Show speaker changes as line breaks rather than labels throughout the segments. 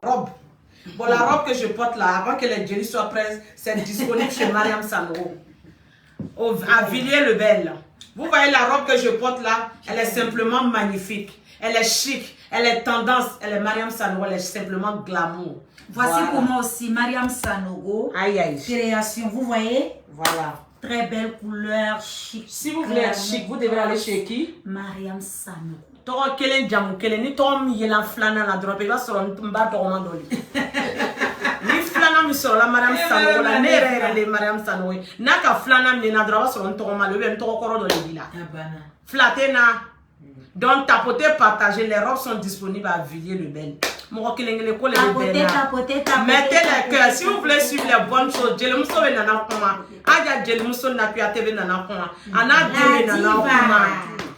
Robe. Bon, la robe que je porte là, avant que les jellies soient prêtes, c'est disponible chez Mariam Sanogo, à Villiers-le-Bel. Vous voyez la robe que je porte là, elle est simplement magnifique. Elle est chic, elle est tendance, elle est Mariam Sanogo, elle est simplement glamour.
Voici
Voilà.
pour moi aussi Mariam Sanogo.
Aïe aïe.
Création, vous voyez?
Voilà.
Très belle couleur, chic.
Si vous voulez être chic, vous devez aller chez qui?
Mariam Sanogo.
Tɔgɔ kelen, jamu kelen, ni tɔgɔ min yela filanan na dɔrɔn, i b'a sɔrɔ n ba dɔgɔman dɔ le. Ni filanan min sɔrɔla Mariam Sanogo la, ne yɛrɛ yɛrɛ de ye Mariam Sanogo ye. N'a ka filanan min na dɔrɔn, a b'a sɔrɔ n tɔgɔma le ou bien n tɔgɔ kɔrɔ dɔ de b'i la.
A banna.
Fila tɛ na. Donc tapotez, partagez, les robes sont disponibles à Villiers-le-Bel. Mɔgɔ kelen kelen ko le bɛ bɛn
Tapoter,
na.
Tapoter, tapoter.
Mettez les
Tapoter,
cœurs. Si vous voulez
tapoter.
Suivre les bonnes choses, jelimuso bɛ nana kuma. Aja jelimuso na Kuyate bɛ nana kuma. A n'a den bɛ
La
nana
diva.
Kuma.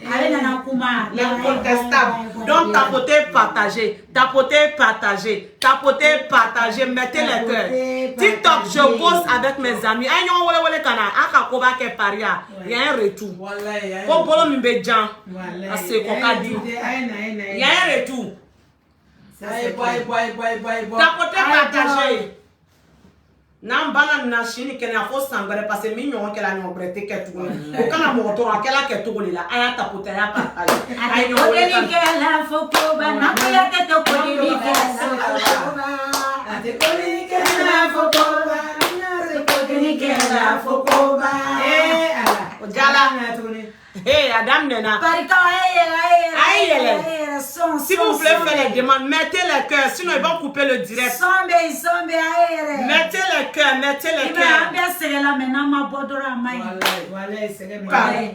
Ale nana kuma.
L'incontestable. Donc tapotez, partagez. Tapotez, partagez. Tapotez, partagez. Mettez les cœurs.
Tapotez,
TikTok, je
partagez.
Bosse avec mes amis. Ay ɲɔgɔn wele wele ka na. A ka koba kɛ Paris a. Il y a un retour.
Walayi.
Ko bolo min bɛ jan.
Walayi.
A sekɔ ka di.
A ye na, a ye na.
Il y a un retour.
A ye bɔ, a ye bɔ, a ye bɔ, a ye bɔ, a ye bɔ.
Tapotez, partagez. N'an banna nin na sini kɛnɛya fo san wɛrɛ, parce que min ɲɔgɔn kɛla, ɲɔgɔn wɛrɛ tɛ kɛ tuguni. O kana mɔgɔ tɔɔrɔ, a kɛla kɛcogo de la. A y'a tapoter, a y'a partager. A ye ɲɔgɔn wele ka na.
Kodelikɛla fo koba, na Kuyate tɛ kodelikɛla fo koba.
A tɛ kolikɛla fo koba. A tɛ kolikɛla fo koba. Ee Ala.
O jala.
Na tuguni.
Hey, a daminɛna.
Barikaw, a ye yɛlɛ, a ye yɛlɛ.
A ye yɛlɛ.
A ye yɛlɛ, son.
Si vous voulez faire les demandes, mettez les cœurs, sinon ils vont couper le direct.
Son bɛ yen, son bɛ yen, a ye yɛlɛ.
Mettez les cœurs, mettez les
I b'a ye, an
cœurs.
bɛɛ sɛgɛnna mɛ n'an ma bɔ dɔrɔn, a ma ɲi.
Walayi, walayi, sɛgɛn bɛ.
Paris.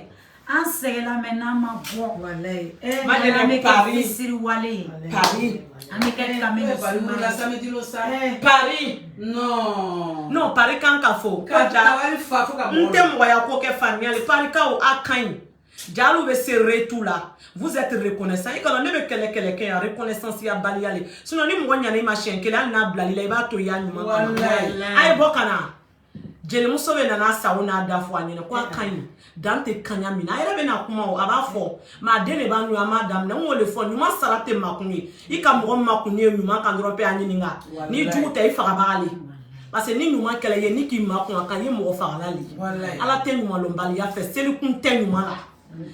An sɛgɛnna mɛ n'an ma bɔ.
Walayi. Eh,
Ma
An
dɛmɛ
bɛ kɛ
Paris.
fisiri wale ye.
Paris.
An bɛ kɛ kamele
Paris
suma
wulila
ye.
samedi lo sa.
Eh,
Paris.
Non.
Non, Paris kan ka fo.
Ka
Ko ja.
tabali fa fo ka
N
mɔgɔ
tɛ mɔgɔya ko kɛ faamuyali. Parikaw, a ka ɲi. Jaliw bɛ se retour la. Vous êtes reconnaissant. I kana ne bɛ kɛlɛ kɛlɛ kɛ yan reconnaissance ya baliya le. Sinon ni mɔgɔ ɲana i ma siɲɛ kelen, hali n'a bilali la, i b'a to i y'a ɲuman kama.
Walayi.
A ye bɔ ka na. Jelimuso bɛ nana sago n'a da fɔ a ɲɛna ko a ka ɲi dan tɛ kaɲa min na. A yɛrɛ bɛ na kuma o, a b'a fɔ mɛ a den de b'a nu, an b'a daminɛ. N k'o de fɔ, ɲuman sara tɛ makun ye. I ka mɔgɔ makun ye ɲuman kan dɔrɔn pe, a ɲininka n'i jugu tɛ, i fagabaga le, parce que ni ɲuman kɛlɛ ye ni k'i makun a kan, i ye mɔgɔ fagala le.
Walayi.
Ala tɛ ɲumanlɔnbaliya fɛ. Selikun tɛ ɲuman la,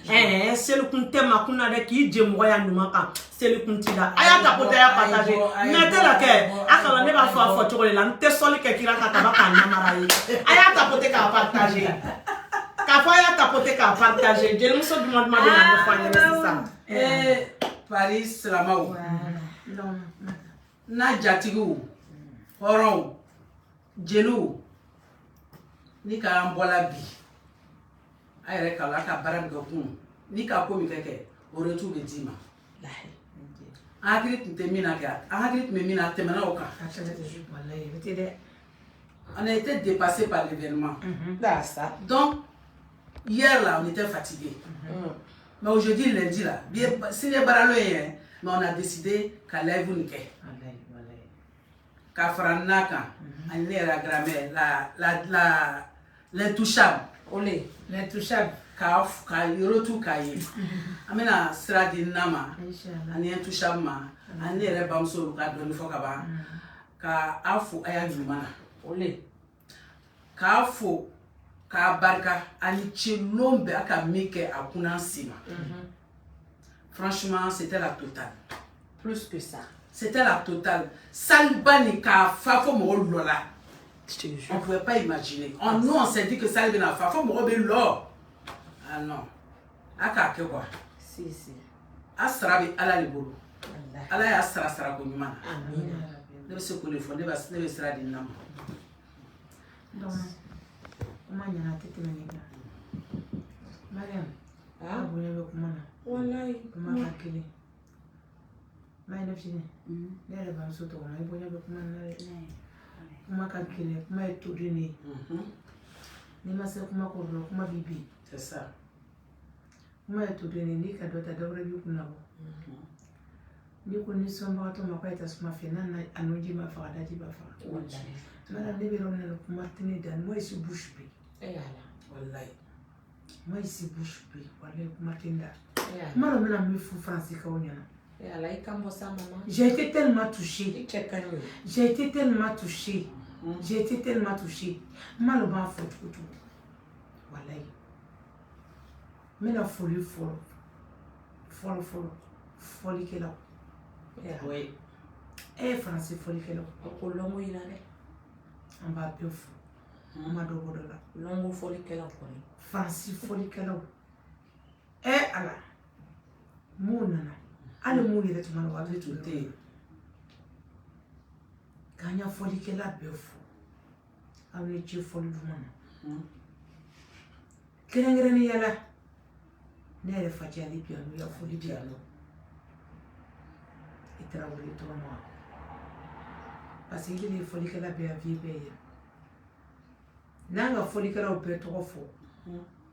ɛɛ selikun tɛ makun na dɛ. K'i jɛ mɔgɔya ɲuman kan, selikun t'i la. A y'a ta ko tɛ, y'a partage mɛ tɛ la kɛ a kana. Ne b'a fɔ a fɔ cogo de la, n tɛ sɔli kɛ kira kan kaba k'a namara ye. A y'a ta ko tɛ k'a partage, k'a fɔ a y'a ta ko tɛ k'a partage. Jelimuso duman duman bɛ na ɲɛfɔ an ɲɛna sisan.
Eh, Paris silamaw n'a jatigiw, hɔrɔnw, jeliw, ni k'an bɔla bi, a yɛrɛ k'a la a ka baara min kɛ kun ni ka ko min kɛ, o retour bɛ d'i ma. An hakili tun tɛ min na kɛ, an hakili tun bɛ min na, a tɛmɛna o kan.
Walayi, o tɛ dɛ.
On a été dépassé par l'événement.
Da sa.
Donc hier là, on était fatigué, mais aujourd'hui lundi là, bien sini ye baara lo ye hein, mais on a décidé ka live nin kɛ.
Walayi, walayi.
Ka fara n'a kan ani ne yɛrɛ grand-mère, la l'intouchable.
Ole.
L'intouchable.
Ka retour k'a ye, an bɛna sira di na ma.
Inshallah.
Ani intouchable ma ani ne yɛrɛ bamuso, olu ka dɔɔni fɔ ka ban ka a fo a y'a ɲuman na.
Ole.
K'a fo k'a barika ani ce lon bɛɛ a ka min kɛ a kunna si ma. Franchement, c'était la totale.
Plus que ça.
C'était la totale. Saliba nin k'a fa fo mɔgɔw lɔ la.
Je te
On
jure.
pouvait pas imaginer. Nous, on s'est dit que salle bɛna fa fo mɔgɔw bɛ lɔ. Ah non, a k'a kɛ quoi.
Si si.
A sara bɛ Ala de bolo.
Wallahi.
Ala y'a sara sarako ɲuman na.
Amina.
Ne bɛ se k'o de fɔ. Ne bɛ sira di na ma.
Donc, kuma ɲɛna, a tɛ tɛmɛ nin kan. Mariam,
Ah.
a bonya bɛ kuma na.
Wallahi.
Kuma ka kelen. Mayi ne fitinin, ne yɛrɛ bamuso tɔgɔ ma, i bonya bɛ kuma na dɛ. Kuma ka gɛlɛn, kuma ye toden de ye. N'i ma se kuma kɔrɔ dɔrɔn, kuma b'i bin.
C'est ça.
Kuma ye toden de ye, n'i ka dɔ ta, dɔ wɛrɛ b'i kunna bɔ. N'i ko ni sɔnbagatɔ ma k'a ye tasuma fɛ, n'a na a nunji b'a faga, a daji b'a faga.
Wallahi.
Madame, ne bɛ yɔrɔ min na, kuma tɛ ne da. Moi ici bouche bée.
Eh Ala.
Wallahi.
Moi ici bouche bée. Walayi, kuma tɛ n da.
Eh Ala.
Kuma dɔ bɛna min fɔ Faransikaw ɲɛna.
Ala i kan bɔ sa mama.
J'ai été tellement touchée.
I cɛ ka ɲi o.
J'ai été tellement touchée. J'ai été tellement touchée. N m'a dɔn b'a fɔ cogo cogo. Walayi. N bɛna foli fɔlɔ fɔlɔ fɔlɔ fɔlikɛlaw.
Oui.
E ye faransi fɔlikɛlaw.
O ko lɔngo yira dɛ.
An b'a bɛɛ fo. N ma dɔ bɔ dɔ la.
Lɔngo fɔlikɛlaw kɔni.
Faransi fɔlikɛlaw. Ɛ Ala. Mun nana. Hali mun yɛrɛ tun ma na o hakili tun tɛ yen. K'an ya fɔlikɛla bɛɛ fo. Aw ni ce fɔli duman na. Kɛrɛnkɛrɛnnenya la ne yɛrɛ facɛ ale bi yan n'u ya foli bi yan nɔ. I Tarawele tɔgɔ ma. Parce que ile de ye fɔlikɛla bɛɛ yan vie bɛɛ ye. N'an ka fɔlikɛlaw bɛɛ tɔgɔ fɔ,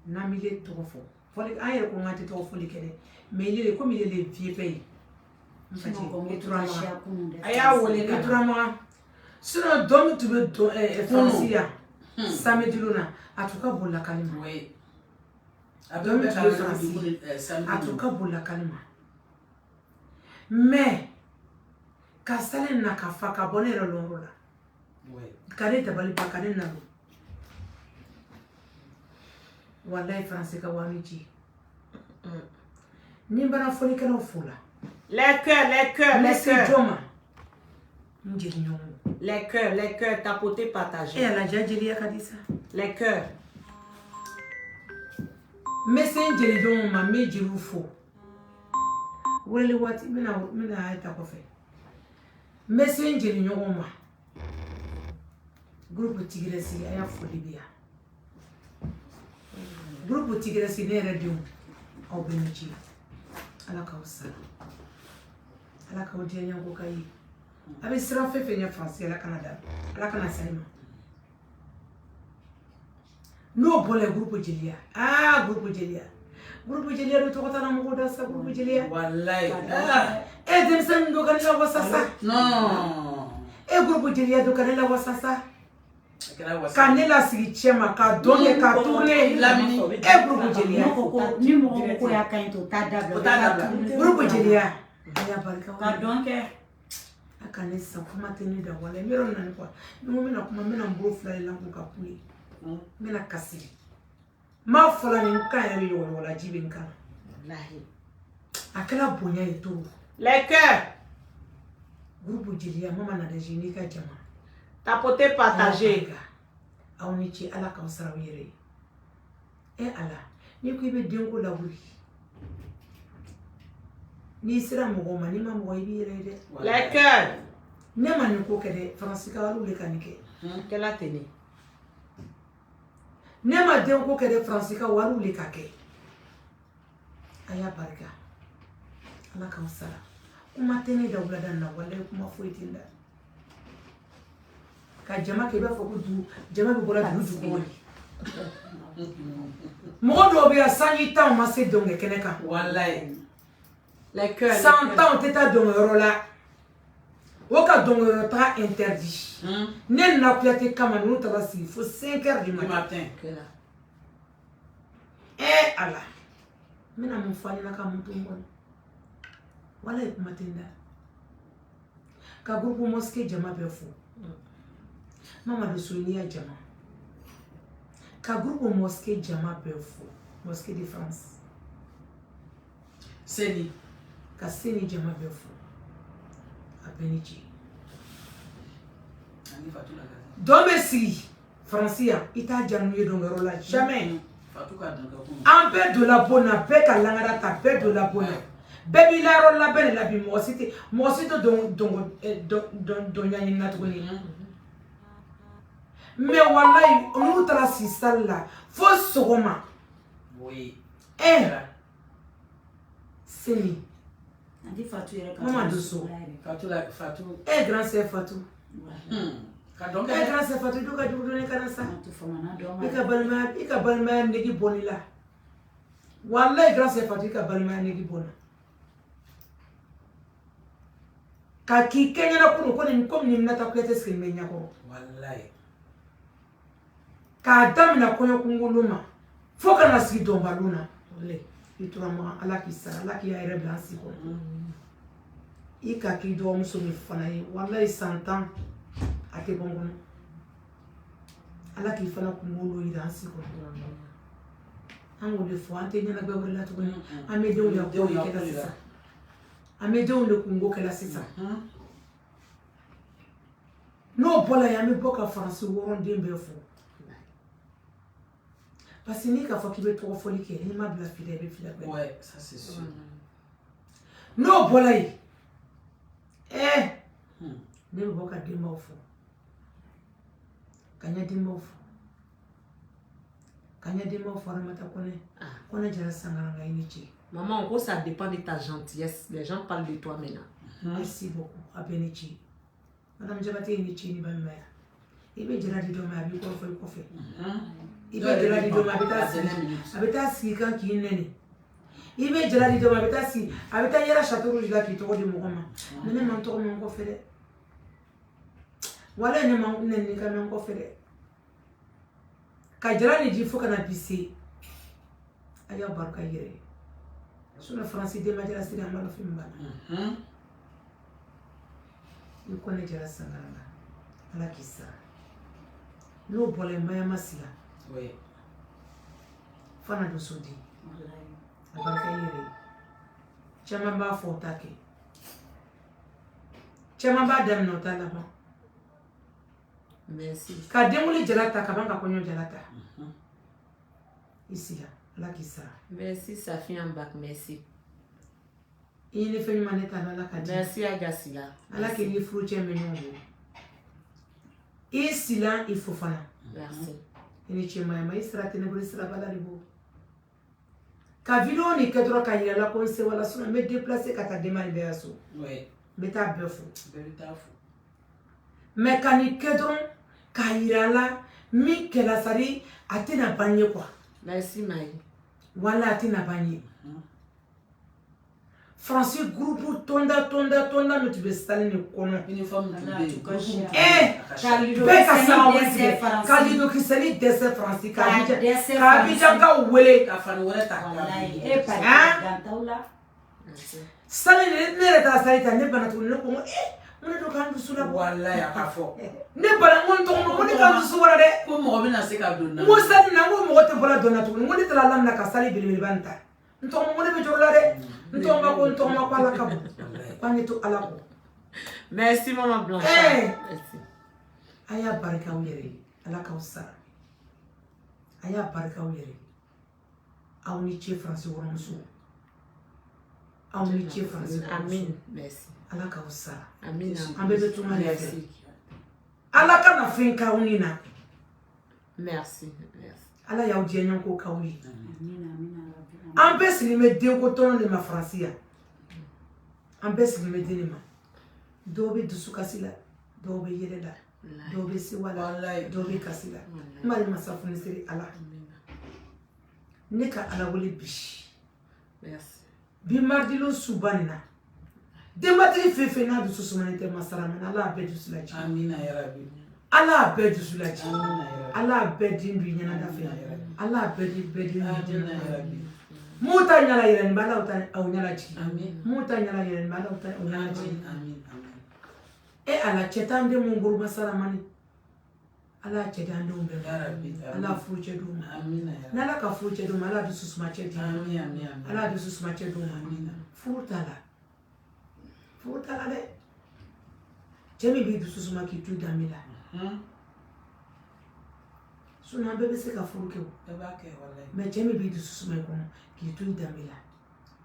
n'an b'i tɔgɔ fɔ, fɔli an yɛrɛ ko k'an tɛ tɔgɔ fɔli kɛ dɛ, mais ile de komi ile de ye vie bɛɛ ye. N facɛ i Turama.
A y'a wele ka
I
na.
Turama. Sinon dɔn min tun bɛ dɔn Faransi yan samedi lon na a tun ka bon lakali ma.
Oui. A
Dɔn min
bɛɛ
tun bɛ
bɛ
Faransi
samedi.
A tun ka bon lakali ma. Mais ka sale na ka fa ka bɔ ne yɛrɛ lɔnyɔrɔ la.
Oui.
Ka ne dabali ban ka ne nalo. Walayi Faransi ka wa ni ci. Ni n bɔra fɔlikɛlaw fo la.
Les cœurs, les cœurs,
N bɛ
les
se
cœurs.
jɔn ma? N jeli ɲɔgɔn.
Les cœurs, les cœurs, tapoter,
E
partager.
Ala ja jeliya ka di sa.
Les cœurs.
N bɛ se n jeli ɲɔgɔn ma n bɛ jeliw fo. Weleli waati n bɛna a ta kɔfɛ. N bɛ se n jeli ɲɔgɔn ma. Groupe Tigresse a y'a foli bɛ yan. Groupe Tigresse ne yɛrɛ denw aw bɛɛ ni ce. Ala k'aw sara. Ala k'aw diya ɲɛngo ka ye. A bɛ siran fɛn fɛn ɲɛ Faransi Ala kana da Ala kana sa i ma. N'o bɔra yen groupe jeliya aa groupe jeliya groupe jeliya dun tɔgɔ t'an na mɔgɔw da sa groupe jeliya.
Walayi. Ah.
E denmisɛnnin dɔ ka ne lawasa sa.
Non.
E groupe jeliya dɔ ka ne lawasa sa.
A kɛra wasa.
Ka ne lasigi cɛ ma ka dɔn kɛ ka tourner.
Lamini.
E groupe jeliya.
Ni mɔgɔ ko y'a ka ɲi to o t'a dabila.
O t'a dabila.
Groupe jeliya. A y'a barika
Ka dɔn kɛ.
A ka ne sa kuma tɛ ne da wala n bɛ yɔrɔ min na ni quoi ni n ko n bɛna kuma n bɛna n bolo fila de lakun ka kule. N bɛna kasi. N m'a fɔ la ni n kan yɛrɛ bɛ yɔgɔyɔgɔ la ji bɛ n kan na.
Walahi.
A kɛra bonya ye trop.
Les cœurs,
Groupe jeliya mama Nadege n'i ka jama.
tapoter, partager.
Aw ni ce Ala k'aw sara aw yɛrɛ ye. E Ala n'i ko i bɛ denko lawuli n'i sera mɔgɔw ma n'i ma mɔgɔ i b'i yɛrɛ ye dɛ.
Les cœurs.
Ne ma nin ko kɛ dɛ Faransi ka wariw de ka nin kɛ.
Kɛla ten de.
Ne ma denko kɛ dɛ Faransi ka wariw de ka kɛ. A y'a barika. Ala k'aw sara. Kuma tɛ ne da wulada in na walayi kuma foyi tɛ n da. Ka jama kɛ i b'a fɔ ko dugu jama bɛ bɔra dugu jukɔrɔ de. Mɔgɔ dɔw bɛ yan sanji tanw ma se dɔnkɛ kɛnɛ kan.
Walayi.
Les cœurs.
San tanw tɛ taa dɔnkɛyɔrɔ la. O ka dɔnkɛyɔrɔ taga interdit. Ne nana Kuyate kama ninnu taara sigi fo 5 heures du
Du
matin.
matin.
Kɛla.
Eh Ala. N bɛna mun fɔ a ɲɛna ka mun to n kɔnɔ. Walayi kuma tɛ n da. Ka groupe mosquée jama bɛɛ fo. Mamadu So n'i y'a jama. Ka groupe mosquée jama bɛɛ fo. Mosquée de France.
Seni.
Ka Seni jama bɛɛ fo. A bɛɛ ni ce.
Ani Fatou la gaze.
Dɔn bɛ sigi Faransi yan i t'a diya n'u ye dɔnkɛyɔrɔ la jamais.
Fatou ka dɔn kɛ kun.
An bɛɛ donna bon na bɛɛ ka langada ta bɛɛ donna bon na bɛɛ b'i la yɔrɔ labɛn de la bi mɔgɔ si tɛ dɔn ɲɛɲini na tuguni. Mais walayi n'u taara si salle la fo sɔgɔma.
Oui.
Eh Seni.
Andi Fatou yɛrɛ ka
Mama Dosso.
Fatou la Fatou.
Eh grand sœur Fatou.
Ka dɔn
Eh
kɛ.
grand sœur Fatou du ka jugu dɔɔni kana sa.
Fatou famana dɔn
I ka balimaya i ka balimaya nege bɔ ne la. Walayi grand sœur Fatou i ka balimaya nege bɔ n na. Ka k'i kɛ ɲɛna kunun ko nin komi nin Minata Kuyate sigilen bɛ ɲɛkɔrɔ.
Walayi.
K'a daminɛ kɔɲɔkungolo ma fo ka na sigi dɔnbalon na. I tora ma Ala k'i sara Ala k'i yɛrɛ bila an si kɔnɔ. I ka k'i dɔgɔmuso min fana ye, walayi, san 10 a tɛ bɔ n kɔnɔ. Ala k'i fana kunkolo yira an si kɔnɔ. An k'o de fɔ, an tɛ ɲɛnabɔ wɛrɛ la tuguni. An bɛ denw ya ko de kɛla sisan, an bɛ denw de kungo kɛla sisan. N'o bɔra yen, an bɛ bɔ ka Faransi wɔɔrɔnden bɛɛ fo, parce que n'i k'a fɔ k'i bɛ tɔgɔ fɔli kɛ, n'i ma bila fili, i bɛ fili bɛɛ.
Ouais, ça c'est sûr.
N'o bɔra yen, ne bɛ bɔ ka denbaw fo, ka ɲɛ denbaw fo, ka ɲɛ denbaw fo. Aramata Kɔnɛ.
Ah.
Kɔnɛ Jara Sangaranga, i ni ce.
Maman, ko ça dépend de ta gentillesse. Les gens parlent de toi maintenant.
Merci beaucoup, a bɛɛ ni ce. Madame Jabate, i ni ce ni balimaya. I bɛ jara di dɔ ma, a b'i kɔrɔfɔ i kɔfɛ. I bɛ jara di dɔ ma, a bɛ taa sigi, a bɛ taa sigi kan k'i nɛni. I bɛ jara di dɔ ma, a bɛ taa sigi, a bɛ taa yɛlɛ Château Rouge la k'i tɔgɔ di mɔgɔ ma. Mais ne ma n tɔgɔ mɛn n kɔfɛ dɛ. Walayi, ne ma nɛni ka mɛn n kɔfɛ dɛ. Ka jara nin di fo ka na bi se, a y'a barika i yɛrɛ ye. Sinon Faransi denba jara siri, an b'a dɔn fɛn min b'a la. I Kɔnɛ Jara Sangaranga, Ala k'i sara. N'o bɔra yen, Mayama Sila. Fana Doso di, a barika i yɛrɛ ye. Caman b'a fɔ, o t'a kɛ. Caman b'a daminɛ, o t'a laban.
Merci.
Ka denwuli jala ta ka ban, ka kɔɲɔ jala ta. I sila, Ala k'i sara.
Merci, Safia Mbak, merci.
I ɲini fɛn ɲuman, ne t'a la, Ala ka di.
Merci, Agasila.
Ala k'i ni furucɛ mɛn ɲɔgɔn bolo. I sila, i Fofana.
Merci.
I ni ce Mayama. I sira tɛ ne bolo, i sira bala de bolo. Ka vidéo nin kɛ dɔrɔn ka yira la ko n sewala. Sinon n bɛ déplacer ka taa denba nin bɛɛ ya so. N bɛ taa bɛɛ fo.
Bɛɛ bɛ taa fo.
Mais ka nin kɛ dɔrɔn k'a yira la min kɛla, c'est a tɛna ban ye quoi.
Merci, Maï.
Wala a tɛna ban ye. Faransi groupe tɔnda tɔnda tɔnda min tun bɛ salle nin kɔnɔ.
Uniforme tun bɛ yen.
Ka
Groupe
Eh,
a ka ca.
bɛɛ ka sanga wari tigɛ
Faransi.
ka lidokisɛli dɛsɛ Faransi ka
K'a
Abidjan
dɛsɛ
ka
Faransi.
Abidjankaw wele.
Ka fani wɛrɛ ta k'a
Walayi,
don.
e pari
Hein?
dantaw la.
Merci.
Salle nin, ne yɛrɛ taara salle ta, ne banna tuguni. Ne ko n ko n ko ne don k'an dusu labɔ.
Walayi, a ka fɔ.
Ne banna, n ko n tɔgɔma, n ko ne k'an dusu bɔra dɛ.
Ko mɔgɔ bɛna se ka don
N ko salle na, n ko mɔgɔ tɛ bɔra dɔn na tuguni. N ko ne taara lamina ka salle belebeleba nin ta. N tɔgɔma, n ko ne bɛ jɔrɔ la dɛ. N tɔgɔma ko, n tɔgɔma ko Ala ka bon, k'an ye to Ala kɔ.
Merci, Maman Blanchard.
Eh.
Merci.
A y'a barika aw yɛrɛ ye, Ala k'aw sara. A y'a barika aw yɛrɛ ye. Aw ni ce Faransi wɔrɔmuso, aw ni ce Faransi wɔrɔmuso.
Amin. Merci.
Ala k'aw sara.
Amin.
An bɛɛ bɛ tunga de fɛ.
Merci.
Ala kana fɛn k'aw ni na.
Merci. Merci.
Ala y'aw diya ɲɔgɔn ko k'aw ye.
Amina, amina, rabbi.
An bɛɛ sigilen bɛ denko tɔnɔ de ma Faransi yan. An bɛɛ sigilen bɛ den de ma. Dɔw bɛ dusukasi la, dɔw bɛ yɛlɛ la, dɔw bɛ sewa la,
Walayi.
dɔw bɛ kasi la. N b'ale masa funisiri Ala, ne ka Ala wele bi.
Merci.
Bi maridilon suba nin na, denbatigi fɛn fɛn n'a dusu sumalen tɛ masara ma, Ala y'a bɛɛ dusu lajigin.
Amina yarabi.
Ala y'a bɛɛ dusu lajigin.
Amina yarabi.
Ala y'a bɛɛ den don i ɲɛnada fɛ. Ala y'a bɛɛ di bɛɛ den don i
Amina
ɲɛnada fɛ.
yarabi.
Mun ta ɲɛla yɛrɛ nin bɛ, Ala ta aw ɲɛla jigin.
Amin.
Mun ta ɲɛla yɛrɛ nin bɛ, Ala ta aw ɲɛla jigin.
Amin. Amin.
E Ala, cɛ t'an den mun bolo masara mani, Ala y'a cɛ d'an denw bɛɛ ma.
Yarabi.
Ala y'a furu cɛ d'u ma.
Amina yarabi.
N'Ala ka furu cɛ d'u ma, Ala dusu suma cɛ di.
Amin, amin, amin.
Ala dusu suma cɛ d'u ma.
Amina.
Furu t'a la, furu t'a la dɛ. Cɛ min b'i dusu suma k'i to i danbe la. Sinon an bɛɛ bɛ se ka furu kɛ o.
Bɛɛ b'a kɛ walayi.
Mais cɛ min b'i dusu suma i kɔnɔ k'i to i danbe la,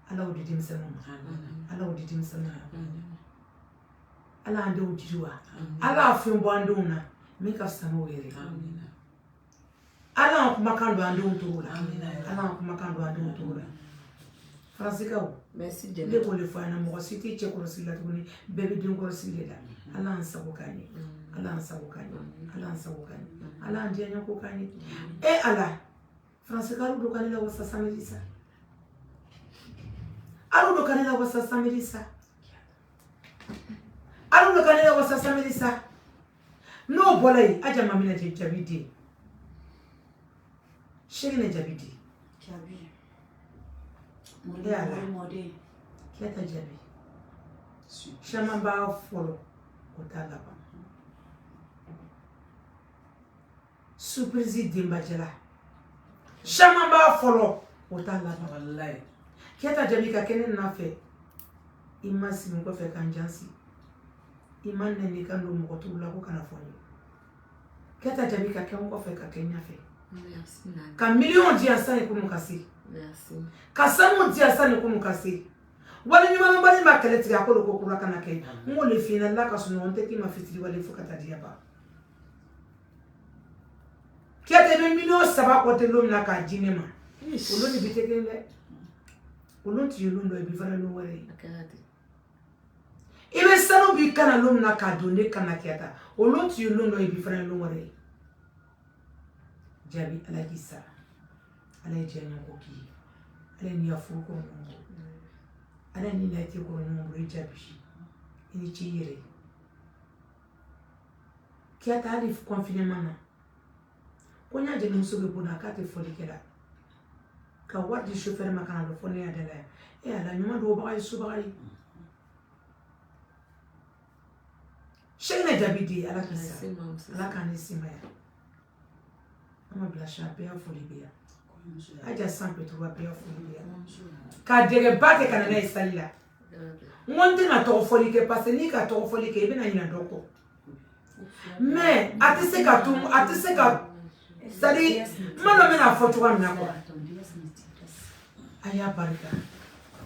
Ala y'o di denmisɛnninw ma.
Amina.
Ala y'o di denmisɛnninw ma. Ala y'an denw jiriwa. Ala y'a fɛn bɔ an denw na min ka fisa n'o yɛrɛ ye.
Amina.
Ala y'an kumakan don an denw toro la.
Amina yarabi.
Ala y'an kumakan don an denw toro la. Faransikaw,
Merci,
ne
Djene.
k'o de fɔ an ɲɛna, mɔgɔ si tɛ cɛ kɔlɔsi la tuguni, bɛɛ bɛ den kɔlɔsi de la. Ala y'an sago k'an ye. Ala y'an sago k'an ye. Ala y'an sago k'an ye. Ala y'an diya ɲɔgɔn k'an ye. E Ala, faransikaw don ka ne la wasa samedi sa. Ala don ka ne la wasa samedi sa. Ala don ka ne la wasa samedi sa. N'o bɔra yen, Aja Mamina cɛ jaabi den. Sɛgɛnɛ jaabi den.
Jabi.
E Ala.
Mɔden.
Kiyata jaabi. Caman b'a fɔlɔ, o t'a laban. Surprise denbajɛla, caman b'a fɔlɔ, o t'a laban.
Wallahi.
Keyita Jaabi ka kɛ ne nɔfɛ, i ma sigi n kɔfɛ ka n jansi, i ma nɛni ka don mɔgɔ t'u la ko kana fɔ n ye. Keyita Jaabi ka kɛ n kɔfɛ ka kɛ n ɲɛfɛ.
Merci, Nana.
Ka miliyɔn di yan sani kunu ka se.
Merci.
Ka sanu di yan sani kunu ka se. Wale ɲumanbali ma kɛlɛ tigɛ, a ko de ko kura kana kɛ. N k'o le f'i ɲɛna, la ka sunɔgɔ, n tɛ k'i ma fitiriwale fo ka taa diɲɛ ban. Keyita, i bɛ miliyɔn 3 kɔte don min na k'a di ne ma, olu ni bi tɛ kelen dɛ. Olu tun ye lon dɔ ye, bi fana lon wɛrɛ ye.
A kɛra ten.
I bɛ sanu b'i kana lon min na k'a don ne kana, Keyita, olu tun ye lon dɔ ye, bi fana ye lon wɛrɛ ye. Jaabi, Ala k'i sara. Ala ye diya ɲɔgɔn k'i ye. Ala ye n'i ya furu kɔrɔ ɲɔgɔn bolo. Ala ye n'i na t'i kɔrɔ ɲɔgɔn bolo. I jaabi, i ni ce i yɛrɛ ye. Keyita, hali confinement na, ko n y'a jɛnimuso bɛ bɔ na k'a tɛ fɔli kɛ la, ka wari di chauffeur ma ka na dɔ fɔ ne ya da la yan. E Ala, ɲuman dɔwbaga ye subaga ye. Sɛgɛnɛ Jaabi di, Ala k'i sara.
Merci, maman.
Ala k'an ni simaya. An ma bila si, a bɛɛ y'a foli bɛ yan. Aja san peturu, a bɛɛ y'a foli bɛ yan. Ka dɛgɛba kɛ ka na n'a ye sali la.
A kɛra ten.
N ko n tɛna tɔgɔ fɔli kɛ, parce que n'i ka tɔgɔ fɔli kɛ, i bɛna ɲinɛ dɔ kɔ. Mais a tɛ se ka to, a tɛ se ka, c'est à dire n ma dɔn n bɛna fɔ cogoya min na quoi. A y'a barika,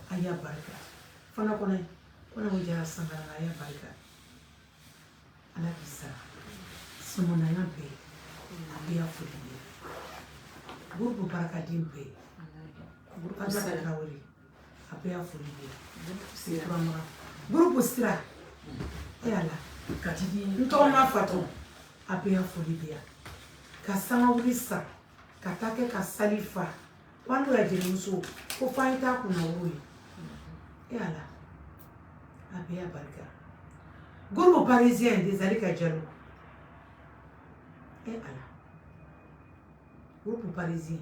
a y'a barika. Fana kɔnɔ kɔnɔ o jara sankara la, a y'a barika. Ala k'i sara. Sɔmɔnaya bɛɛ, a bɛɛ y'a foli bɛɛ. Groupe barakaden bɛɛ. Fatumata Tarawele, a bɛɛ y'a foli bɛɛ. Turamaga. Groupe sira. E Ala. N tɔgɔ ma Fatou, a bɛɛ y'a foli bɛ yan. Ka sangawuli san, ka taa kɛ ka sali fa. Ko an ya jelimuso, ko f'an ye taa kunna woro ye. E Ala, a bɛɛ y'a barika. Groupe parisien de Zalika Diallo. E Ala. Groupe parisien,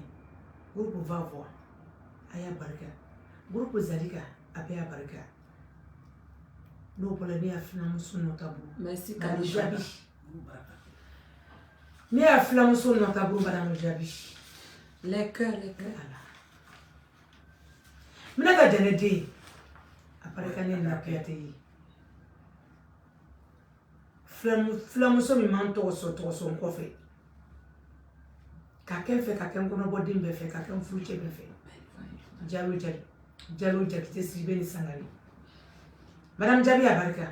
groupe Vavois, a y'a barika. Groupe Zalika, a bɛɛ y'a barika. N'o bɔra, ne y'a filamuso nɔ ta bolo.
Merci,
Madame
Kadija.
Jaabi. Ne y'a filamuso nɔ ta bolo, Madame Jaabi.
Les cœurs, les cœurs.
Ala. Minata Jɛnɛ den, a barika ne na Kuyate ye. Filamuso min m'an tɔgɔ sɔn tɔgɔ sɔn n kɔfɛ. Ka kɛ n fɛ, ka kɛ n kɔnɔbɔden bɛɛ fɛ, ka kɛ n furucɛ bɛɛ fɛ. Jalo Jalo, Jalo Jakite Sidibe ni Sangare. Madame Jaabi, a barika.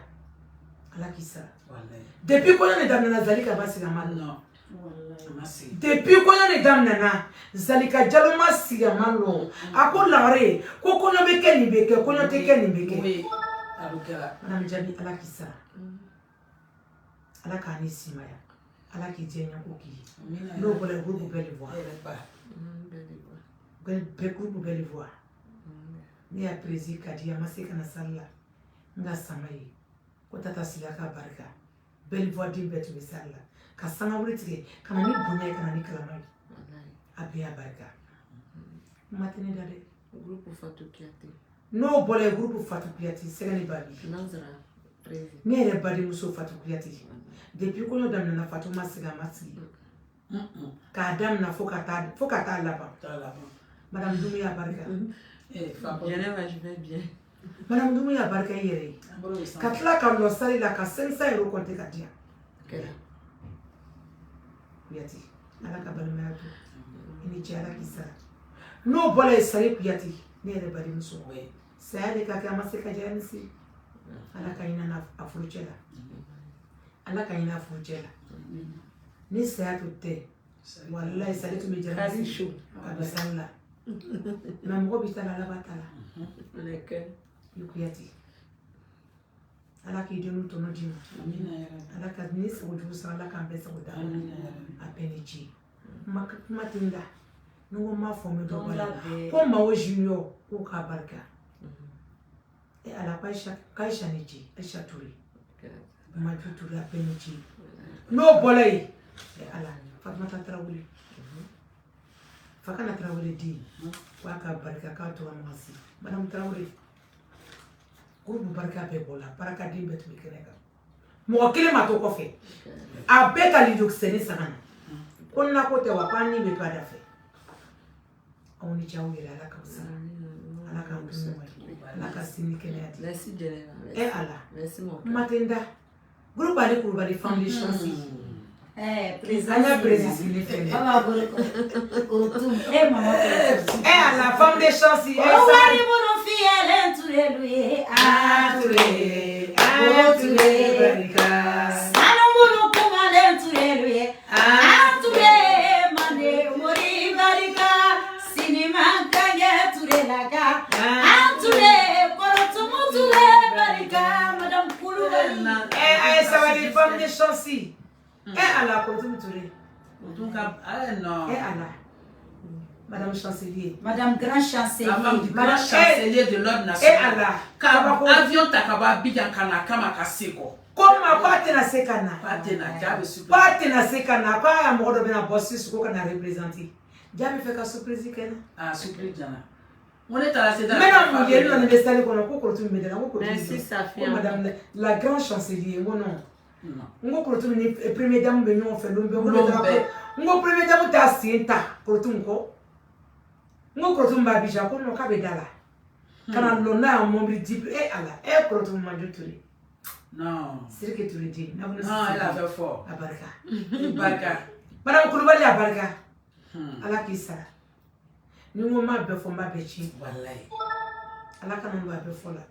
Ala k'i sara.
Wallahi.
Depuis kɔɲɔ de daminɛna, Zalika ba sigi a ma lɔ.
Non. A ma sigi.
Depuis kɔɲɔ de daminɛna, Zalika Jalo ma sigi a ma lɔ. A ko lagare, ko kɔɲɔ bɛ kɛ nin bɛ kɛ, kɔɲɔ tɛ kɛ nin bɛ kɛ.
Oui. A bɛ kɛra.
Madame Jaabi, Ala k'i sara. Ala k'a ni simaya. Ala k'i diya ɲɛko k'i ye.
Amina.
N'o bɔra yen, groupe bɛɛ de voix.
E yɛrɛ ba.
Bɛɛ de bɔ.
Bɛɛ groupe bɛɛ de voix. Ne y'a prési ka di, a ma se ka na sali la. N ka sama ye. Ko tata sila ka barika. Bɛɛ voix den bɛɛ tun bɛ sali la. Ka sangawuli tigɛ, ka na ni bonya ye, ka na ni kalama ye.
Wallahi.
A bɛɛ y'a barika. Kuma tɛ ne da dɛ.
Groupe Fatou Kuyate.
N'o bɔra yen, groupe Fatou Kuyate, sɛgɛ ni babi.
Nanzara, président.
Ne yɛrɛ badenmuso Fatou Kuyate. Depuis kɔɲɔ daminɛna, Fatou ma sigi, a ma sigi. K'a daminɛ fo ka taa laban.
T'a laban.
Madame Doumbouya barika.
Eh, fa bɔ.
Jɛnɛba, je vais bien.
Madame Doumbouya barika i yɛrɛ ye.
An bɔr'o san.
Ka tila ka lɔ sali la ka 500 euros compter ka di yan.
Kɛra.
Kuyate, Ala ka balimaya to. I ni ce, Ala k'i sara. N'o bɔra yen, Sali Kuyate, ne yɛrɛ badenmuso.
Oui.
Saya de ka kɛ, a ma se ka diya ni se. Ala ka hinɛ n'a a furucɛ la. Ala ka hinɛ a furucɛ la. Ni saya tun tɛ, walayi Sali tun bɛ jara
Kari chaud.
ka don sali la. Mais mɔgɔ b'i ta la, Ala b'a ta la.
Les cœurs.
I Kuyate. Ala k'i denw tɔnɔ d'i ma.
Amina ya Rabbi.
Ala ka ni sago jugu sɔrɔ, Ala k'an bɛɛ sago da.
Amina ya Rabbi.
A bɛɛ ni ce. Kuma tɛ n da. Ni n ko n m'a fɔ, n bɛ dɔ bɔ a la.
Tɔnda bɛɛ.
Ko Mao Junior, k'u k'a barika. E Ala, ko Aïcha, ko Aïcha ni ce, Aïcha Touré.
Kɛra.
Maju Touré, a bɛɛ ni ce. N'o bɔra yen, e Ala, Fatumata Tarawele. Fakana Tarawele den, k'a ka barika, k'a tora Magasi. Madame Tarawele, Groupe barika bɛɛ bɔla, barikaden bɛɛ tun bɛ kɛnɛ kan, mɔgɔ kelen ma to kɔfɛ, a bɛɛ ka lidokisɛni san ka na. Ko n ko tɛ wa, ko an ni bɛ to a da fɛ. Aw ni ce, aw yɛrɛ, Ala k'aw sara, Ala k'an to ɲɔgɔn ye, Ala ka sini kɛnɛya di.
Merci Djeneba.
E Ala.
Merci mon
Kuma tɛ n da. Groupe Ale Kulubali, femme de chance.
Eh,
An y'a président sigilen filɛ.
Baba bolo korotum. Eh, mama korotum.
E Ala, femme de chance. E
O wari bolo fiyɛlen turelu ye.
A Touré, a Touré barika.
Sanu bolo kumalen turelu ye. A Ture mande mori barika. Sinima kanjɛ ture laka. A Ture korotumu ture barika. Madame Kulubali.
Eh, a ye sabali, femme de chance. E Ala, Korotum Touré.
O dun ka eh non.
E Ala. Madame Chancelier.
Madame Grand Chancelier.
La femme du grand
Madame-
chancelier de l'ordre
E
national.
Ala.
Ka
Kabako.
avion ta ka bɔ Abidjan ka na a kama ka se kɔ.
Ko n ma ko a tɛna se ka na.
K'a tɛ na, k'a bɛ super.
Ko a tɛna se ka na, ko a mɔgɔ dɔ bɛna bɔ Suisse ko ka na représenter. Ja bɛ fɛ ka surprise kɛ n na.
Ah, surprise jana. N ko ne taara se
N bɛna mun ye, n nana bɛ salle kɔnɔ ko Korotum bɛ da la, n ko Korotum
Merci,
bɛ da la.
Safia.
Ko madame la grande chancelier, n ko non.
Non.
N ko Korotum ni premier dame bɛ ɲɔgɔn fɛ lon bɛɛ, n ko ne
Lon
taara
bɛɛ.
ko n ko premier dame t'a sen ta Korotum kɔ. N ko Korotum b'a Abidjan, ko non, k'a bɛ da la. Ka na lɔ n'a ye mobili di e Ala, e Korotum Manjo Touré.
Non.
Sidiki Touré den.
Non, elle a fait fort.
A barika.
I barika.
Madame Kulubali, a barika.
Hmm.
Ala k'i sara. Ni n ko n b'a bɛɛ fɔ, n b'a bɛɛ tiɲɛ.
Walayi.
Ala kana n don a bɛɛ fɔ la.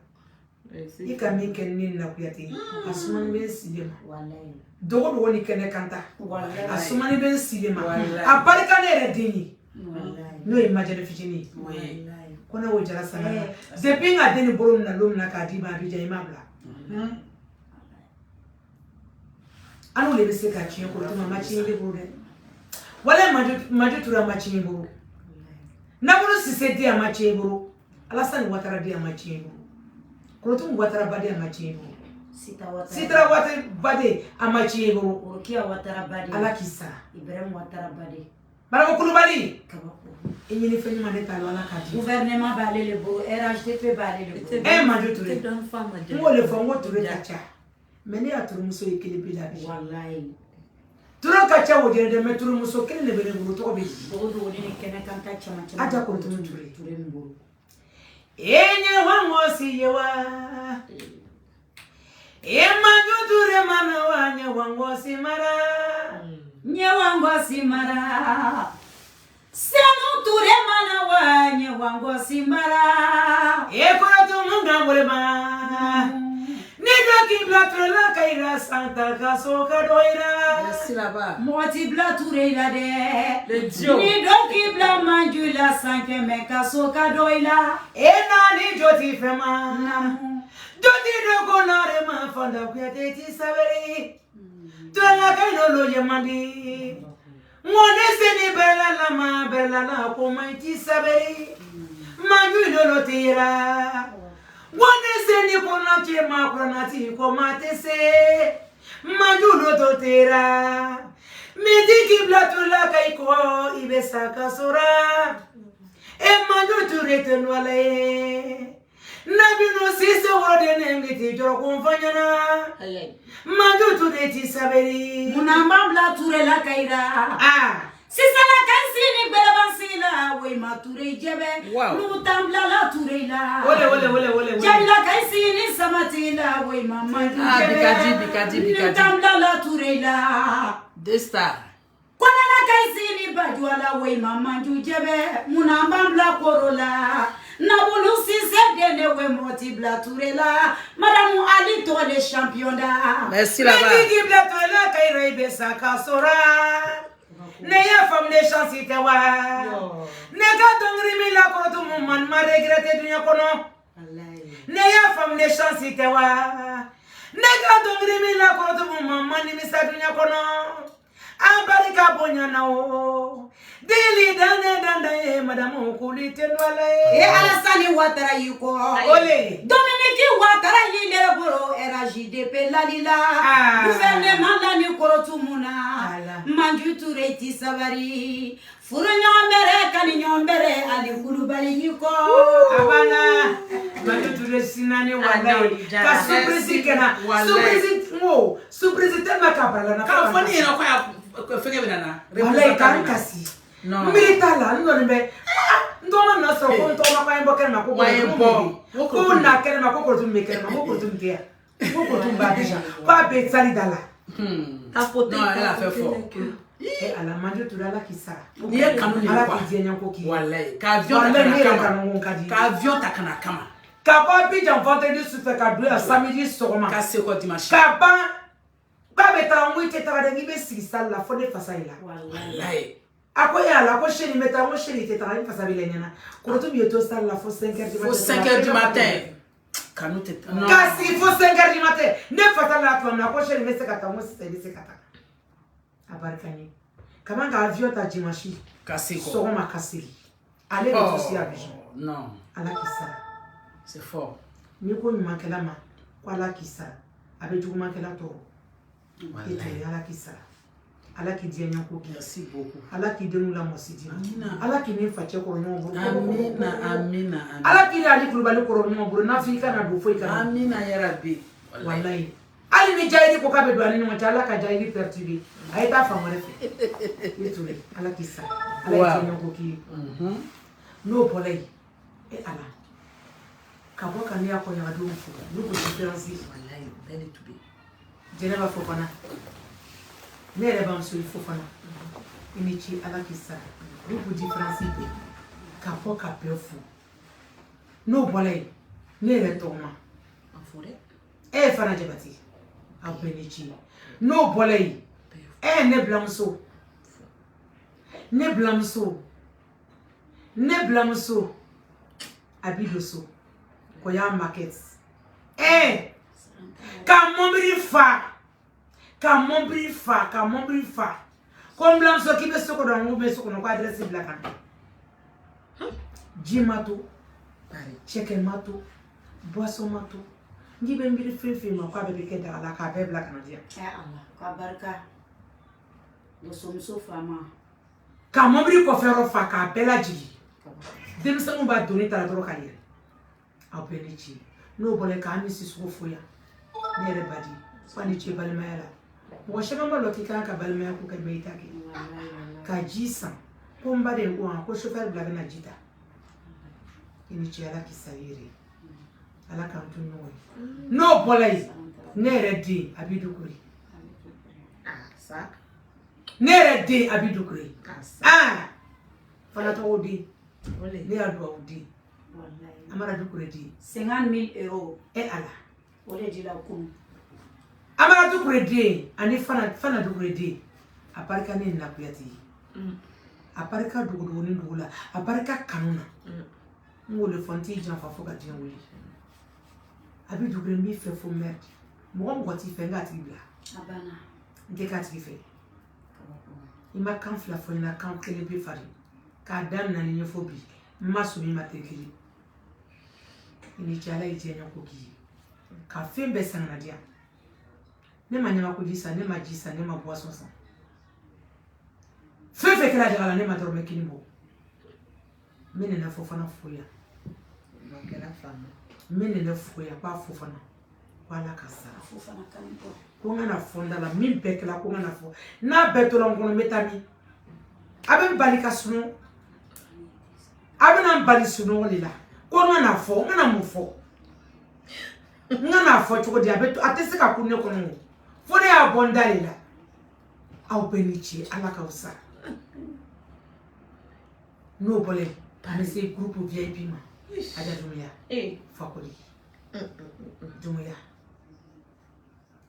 Merci.
I ka min kɛ ni ne na Kuyate, a sumani bɛ n si de ma.
Walayi.
Dogo dogo ni kɛnɛ kan ta.
Walayi.
A sumani bɛ n si de ma.
Walayi.
A barika ne yɛrɛ den ye.
Walayi.
N'o ye majɛli fitinin ye.
Oui.
Walayi.
Ko ne y'o jara sanga na. Depuis n ka den nin bolo minɛ don min na k'a d'i ma Abidjan, i m'a bila.
Hmm.
An n'o de bɛ se ka tiɲɛ Korotum, a ma tiɲɛ ne bolo dɛ. Walayi Manjo Ture, a ma tiɲɛ i bolo. Nabolo Sise den, a ma tiɲɛ i bolo. Alassane Ouattara den, a ma tiɲɛ i bolo. Korotum Ouattara baden, a ma tiɲɛ i bolo.
Sita Ouattara.
Sitara Ouattara baden, a ma tiɲɛ i bolo.
Rokia Ouattara Bade.
Ala k'i sara.
Ibrahim Ouattara Bade.
Barako Kulubali,
Kabako.
i ɲini fɛn ɲuman ne t'a la, Ala k'a di.
Gouvernement b'ale le bolo, RHDP b'ale le bolo.
E Manjo Ture,
Te donne femme,
n k'o de fɔ, n ko Ture ka ca. Mais ne y'a Ture ye kelen pe la bi.
Walayi.
Ture ka ca o jɛnɛ dɛ, mais Ture muso kelen de bɛ ne bolo, tɔgɔ bɛ di.
Dogo dogo ni kɛnɛ kan ta caman caman.
Aja Korotum Ture.
Ture min bolo.
Enye wango siye wa. E Manjo Ture mana wa nye wango si mara.
Ɲɛwango si mara. Senu Ture mana wa ɲɛwango si mara.
E Korotum ngambole ma. Ni dɔ k'i bila Ture la ka ira santa ka so ka dɔ ira.
Merci là-bas.
Mɔgɔ t'i bila Ture la dɛ.
Le Dieu.
Ni dɔ k'i bila Manju la san 100 ka so ka dɔ i la.
E nani jo ti fɛn ma.
Naamu.
Jo ti dɔ ko nare ma fanda Kuyate ti sabari. Ture la ka ino ye man di. Ŋɔni seni bɛrɛla la ma bɛrɛla la ko ma i ti sabari. Manju ino ti yira. Ŋɔni seni kɔnɔ cɛ ma kɔnɔ ti ko ma tɛ se. Manju lo to tera. Midi k'i bila Ture la ka i kɔ i bɛ sa ka sɔrɔ. E Manju Ture tɛ nɔgɔla ye. Nabinu Sise wɔrɔden ne ti jɔrɔ ko n fa ɲɛna.
Aïe, aïe.
Manju Ture ti sabari.
Munna an b'an bila Ture la ka yira.
Ah.
Sisan la ka si ni gbɛlɛbansi la o ma Ture jɛbɛ.
Wow.
N'u t'an bila la Ture la.
Ole ole ole ole ole.
Jabila ka si ni samati la o ma Manju
Ah,
jɛbɛ.
Bikadi, Bikadi,
N'u
Bikadi.
t'an bila la Ture la.
Deux stars.
Kɔnɛla ka si ni bajuwa la o ma Manju jɛbɛ. Munna an b'an bila koro la. Nabulu Sise den de we mɔti bila Ture la. Madame Ali tɔgɔ de champion da.
Merci
Midi
là-bas.
k'i bila Ture la ka yira i bɛ sa ka sɔrɔ. Ne y'a faamu ne chance tɛ wa. Ne ka dɔnkili min la Korotum man ma regretté duɲɛ kɔnɔ.
Walayi.
Ne y'a faamu ne chance tɛ wa. Ne ka dɔnkili min la Korotum man ma nimisa duɲɛ kɔnɔ. An barika bonya na o. Deli dande dande ye madame Kuli tɛ nɔgɔla
E
ye.
Alassane Ouattara y'i kɔ.
Ole.
Dominique Ouattara y'i yɛrɛ bolo RHDP lali la.
Ah.
Gouvernement la ni Korotumu na.
Ala.
Manju Ture ti sabari. Furu ɲɔgɔn bɛrɛ kani ɲɔgɔn bɛrɛ Ali Kulubali y'i kɔ.
A banna. Maju Ture sinani
Ah,
walayi
non,
ka surprise kɛ na
Walayi.
surprise n ko surprise tellement k'a bala na
K'a fɔ ne ɲɛna ko a fɛngɛ bɛ na na.
walayi k'an kasi
Non.
n miiri t'a la n kɔni bɛ ah, n tɔgɔma nana sɔrɔ ko n tɔgɔma ko an ye bɔ kɛnɛ ma ko
Wa an ye
korotu
bɔ.
mun bɛ yen? Ko na kɛnɛ ma ko korotu min bɛ kɛnɛ ma ko korotu min tɛ yan ko korotu min b'a déjà ko a bɛ sali da la
Tapoter,
Non, elle a fait
tapoter
fort.
les queues.
e ala Maju Ture ala k'i sara
N'i ye kanu de
ala
ye quoi.
k'i diɲɛ ɲɛ ko k'i ye.
Walayi. Ka avion ta
Walayi
ka
ne
na
yɛrɛ
kama.
kanu ko ka di
Ka avion ta ka na kama.
ka bɔ Abidjan vendredi sufɛ ka don yan samedi sɔgɔma
Ka se kɔ dimanche.
ka ban k'a bɛ taa n ko i tɛ taga dɛ n k'i bɛ sigi salle la fo ne fasa y'i la
Walayi.
a ko e ala ko sini n bɛ taa n ko sini i tɛ taga n fasa b'i la ɲɛna korotu min ye to salle la fo 5 heures du
Fo
matin
5 heures du matin. Kanu tɛ. Non.
k'a sigi fo 5 heures du matin ne fasa la tuma min na ko sini n bɛ se ka taa n ko sisan i bɛ se ka taa a barika n ye kaman ka avion ta dimanche
Ka se kɔ.
sɔgɔma ka segin ale bɛ to si Abidjan
Non.
ala k'i sara
C'est fort.
n'i ko ɲumankɛla ma ko ala k'i sara a bɛ jugumankɛla tɔɔrɔ e
Walayi.
tɛ ala k'i sara ala k'i diɲɛ ɲɛ ko k'i
Merci beaucoup.
ala k'i denw lamɔsi d'i ma
Amina.
ala k'i ni facɛ kɔrɔ ɲɔgɔn bolo
Amina, amina, amina.
ala k'i ni ali kulubali kɔrɔ ɲɔgɔn bolo n'a fɔ i kana don foyi kana
Amina yarabi. Walayi.
walayi hali ni jahili ko k'a bɛ don ani ɲɔgɔn cɛ ala ka jahili perturber a ye taa fan wɛrɛ fɛ i ture ala k'i sara ala
Wow.
k'i diɲɛ ko k'i ye n'o bɔra yen e ala ka bɔ ka ne y'a kɔɲɔdenw fo n'u ko différence
Walayi, bɛɛ de tun bɛ yen.
Jɛnɛba Fofana ne yɛrɛ bamuso ye Fofana i ni ce ala k'i sara groupe différence bɛɛ ka bɔ ka bɛɛ fo n'o bɔra yen ne yɛrɛ tɔgɔma
An fo dɛ.
e ye Fana Jabate aw bɛɛ ni ce n'o bɔra yen e ye ne bilamuso ne bilamuso ne bilamuso a bi don so kɔya market ee ka mɔbili fa ka mɔbili fa ka mɔbili fa ko n bilamuso k'i bɛ so kɔnɔ n ko bɛ so kɔnɔ ko adresse bila ka na ji ma to
Pari.
cɛkɛ ma to boisson ma to n k'i bɛ miiri fɛn fɛn ma k'a bɛɛ bɛ kɛ daga la k'a bɛɛ bila ka na di yan
Eh Allah, ka barika. Musomuso faama.
ka mɔbili kɔfɛ yɔrɔ fa k'a bɛɛ lajigin denmisɛnninw b'a doni ta dɔrɔn ka yɛlɛ aw bɛɛ ni ce n'o bɔra yen k'an ni sisugo fo yan ne yɛrɛ ba di fo ni ce balimaya la mɔgɔ caman b'a dɔn k'i kan ka balimaya ko kɛ mɛ i t'a kɛ ka ji san ko n ba de ko ko sofɛri bila bɛna ji ta i ni ce ala k'i sa i yɛrɛ ye ala k'an to ɲɔgɔn ye n'o bɔra yen ne yɛrɛ den a b'i dukure
Ah, ça.
ne yɛrɛ den a b'i dukure
Ah, ça.
aa fana tɔgɔ den
Ole.
ne y'a duwawu den
Wallahi.
amara dukure den
50 000 euros.
e ala
O de dila kunun.
amara dukure den ani fana fana dukure den a barika ne ni nakuyate ye a barika dogodogonin dugu la a barika kanu na n k'o de fɔ n t'i janfa fo ka diɲɛ wuli a bɛ dukure n b'i fɛ fo merde mɔgɔ mɔgɔ t'i fɛ n k'a tigi bila
A banna.
n tɛ k'a tigi fɛ i ma kan fila fɔ n ɲɛna kan kelen bɛ fari k'a daminɛ ni ɲɛfɔ bi n ma sɔmi ma tɛ kelen i ni ce ala ye diɲɛ ɲɛ ko k'i ye ka fɛn bɛɛ san ka na di yan ne ma ɲamakoji san ne ma ji san ne ma boisson san fɛn fɛn kɛra jaga la ne ma dɔrɔmɛ kelen bɔ n bɛ nɛnɛ fɔ fana fo yan
O kɛra faama.
n bɛ nɛnɛ fo yan k'a fo fana ko ala ka sara
Fofana kan bɔ.
ko n kana fɔ n da la min bɛɛ kɛla ko n kana fɔ n'a bɛɛ tora n kɔnɔ n bɛ taa min a bɛ n bali ka sunɔgɔ a bɛna n bali sunɔgɔ de la ko n kana fɔ n kana mun fɔ n kana fɔ cogo di a bɛ to a tɛ se ka kun ne kɔnɔ o fo ne y'a bɔ n da de la aw bɛɛ ni ce ala k'aw sara n'o bɔra yen an bɛ se groupe VIP ma Aja Dumuya
Eh.
Fakoli Dumuya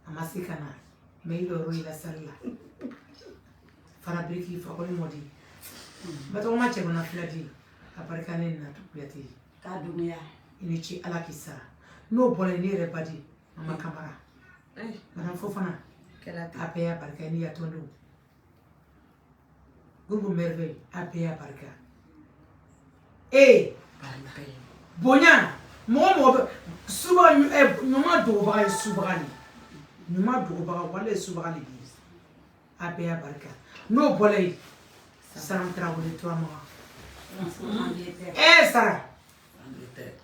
a ma se ka na mɛ i yɔrɔ i la sali la fana biriki fakoli mɔdi batɔgɔma cɛkɔnɔ fila di a barika ne na kuyate ye
K'a dumuya.
i ni ce ala k'i sara n'o bɔra yen ne yɛrɛ ba di mama kamara
Eh.
madame fofana
Kɛra ten.
a bɛɛ y'a barika ye ni ya tɔndenw groupe merveille a bɛɛ y'a barika ee
Pari bɛɛ ye.
bonya mɔgɔ mɔgɔ bɛ subaga ɲuman dogobaga ye subaga de ye ɲuman dogobaga wale ye subaga de ye a bɛɛ y'a barika n'o bɔra yen saran tarawele turamaga
Angleterre.
ee sara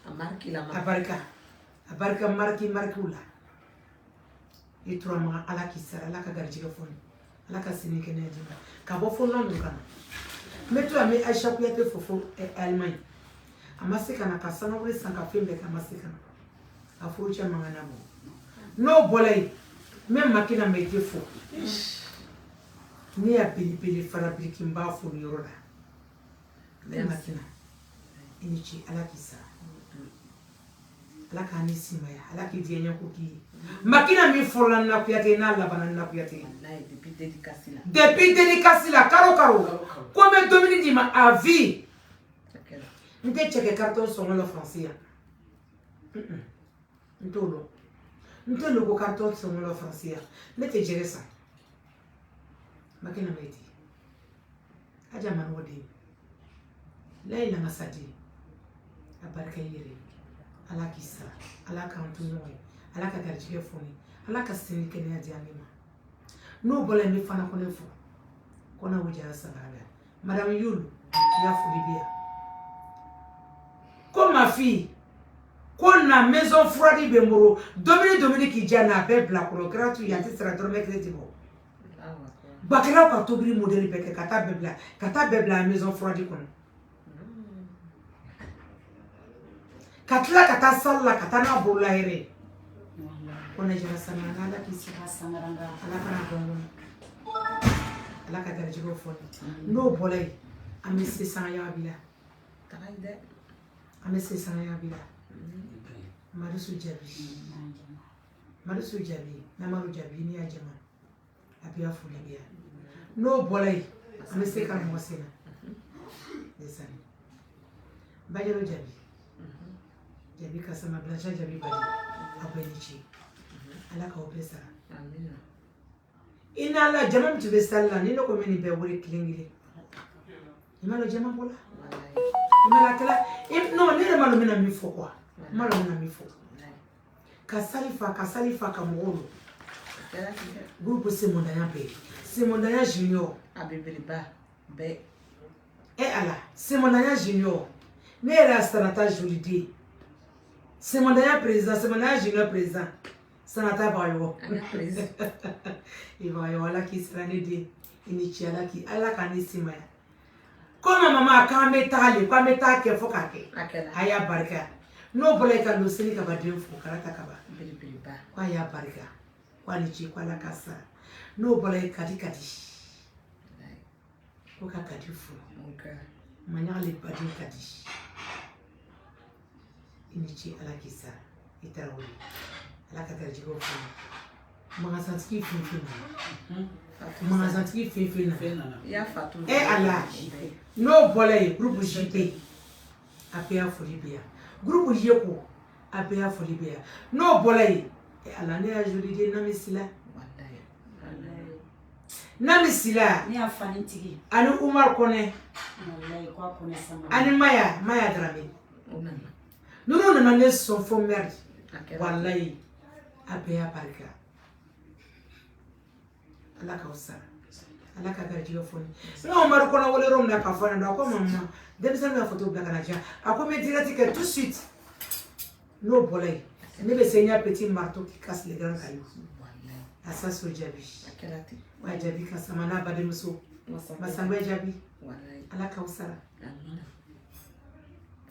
A marque la
A barika, a barika marque marquew la. I turamaga, Ala k'i sara, Ala ka garijɛgɛ fɔ ni Ala ka sini kɛnɛya d'i ma. Ka bɔ fo Londres ka na, n bɛ to yan, n bɛ Aïcha Kuyate fo fo Allemagne. A ma se ka na ka sanawuli san ka fɛn bɛɛ kɛ, a ma se ka na, a furucɛ man kan na bɔ. N'o bɔra yen, n bɛ Makina Meyite fo, ne y'a belebele fara biriki, n b'a fo nin yɔrɔ la. N bɛ Makina, i ni ce, Ala k'i sara, Ala k'an ni simaya, Ala k'i diɲɛ ɲɛ ko k'i ye. Makina min fɔlɔla n na Kuyate, n'a labanna n na Kuyate.
Wallahi, depuis dédicace la.
Depuis dédicace la, karo karo ko n bɛ dumuni d'i ma à vie.
A kɛra.
N tɛ cɛkɛ carton sɔngɔ la Faransi yan, n t'o lɔn. N tɛ logo carton sɔngɔ la Faransi yan, ne tɛ jɛgɛ san. Makina Meyite, Aja manɔgɔ den layi lamasa den, a barika i yɛrɛ ye. Ala k'i sara, Ala k'an to ɲɔgɔn ye, Ala ka garijɛgɛ fɔ ne, Ala ka sini kɛnɛya di an ma. N'o bɔra yen, n bɛ Fana Kɔnɛ fo, Kɔnɛ o jara samara madame Yulu, i y'a foli bi yan. Ko ma fille, ko na maison froide bɛ n bolo, dumuni dumuni k'i diya na, a bɛɛ bila kɔrɔ gratuit, a tɛ sara, dɔrɔmɛ kelen tɛ bɔ.
Allahu akbar.
Bakɛlaw ka tobili modèle bɛɛ kɛ ka taa bɛɛ bila, ka taa bɛɛ bila maison froide kɔnɔ, ka tila ka taa salle la, ka taa n'a bolola yɛrɛ ye. Kɔnɛ jara samara, Ala k'i sara. Ala kana bɔ n kɔnɔ, Ala ka garijɛgɛw fɔ ne. N'o bɔra yen, an bɛ se sangaya bi la.
Taga ye dɛ.
An bɛ se sangaya bi la. Marisu Jaabi, Marisu Jaabi, Namadu Jaabi, n'i y'a jama a bɛ foli bi yan. N'o bɔra yen, an bɛ se karamɔgɔ sen na ndesan. Bajalo Jaabi, Jaabi Kasama Blanchard Jaabi Badi, aw bɛɛ ni ce, Ala k'aw bɛɛ sara.
Amina.
I n'a la jama min tun bɛ salle la, ni ne ko n bɛ nin bɛɛ wele kelen kelen, i m'a dɔn jama bɔra.
Wallahi.
I m'a la kɛla non, ne yɛrɛ ma dɔn n bɛna min fɔ quoi, n ma dɔn n bɛna min fɔ.
Wallahi.
Ka salle fa, ka salle fa, ka mɔgɔw don.
A kɛra ten dɛ.
Groupe Semondanya bɛɛ, Semondanya Junior.
A belebeleba bɛɛ.
E Ala, Semondanya Junior, ne yɛrɛ y'a Sanata joli den, Semondanya président, Semondanya Junior président, Sanata Bagayogo.
An ka président.
I Bagayogo, Ala k'i sara ne den, i ni ce, Ala k'i, Ala k'an ni simaya. Ko ma mama k'an bɛ taa le, k'an bɛ taa kɛ fo k'a kɛ.
A kɛra.
A y'a barika. N'o bɔra yen, ka Loseni Kaba den fo, Karata Kaba.
Belebeleba.
Ko a y'a barika, ko a ni ce, ko Ala k'a sara. N'o bɔra yen, Kadi Kadi.
Wallahi.
Ko ka Kadi fo.
Mon cœur.
Maɲagale baden Kadi, i ni ce, Ala k'i sara. I tarawele, Ala ka garijɛgɛw fɔ magasantigi fɛn fɛn nana, magasantigi fɛn fɛn nana.
Fɛn nana.
I y'a Fatou.
E Ala, n'o bɔra yen, groupe JP, a bɛɛ y'a foli bɛ yan. Groupe Yeko, a bɛɛ y'a foli bɛ yan. N'o bɔra yen, e Ala, ne y'a joli den Nami Sila.
Wallahi.
Nami Sila.
Ne y'a fani tigi.
Ani Umar Kɔnɛ.
Wallahi, ko a kɔnɛ sama.
Ani Maya, Maya Darame.
O nana.
Ninnu nana ne sɔn fo merde.
A kɛra.
Walayi, a bɛɛ y'a barika, Ala k'aw sara, Ala ka garijɛgɛ fɔ ne. N ka Umaru Kɔnɛ wele yɔrɔ min na k'a fɔ a ɲɛna, a ko mama, denmisɛnnin ka photo bila ka na diyan, a ko n bɛ direct kɛ tout de suite. N'o bɔra yen, ne bɛ se n y'a petit marteau qui casse les grands cailloux.
Wallahi.
A Saso Jaabi.
A kɛra ten.
Wa Jaabi ka sama n'a badenmuso.
Masakɛ.
Masangwɛ Jaabi.
Wallahi.
Ala k'aw sara.
Amina.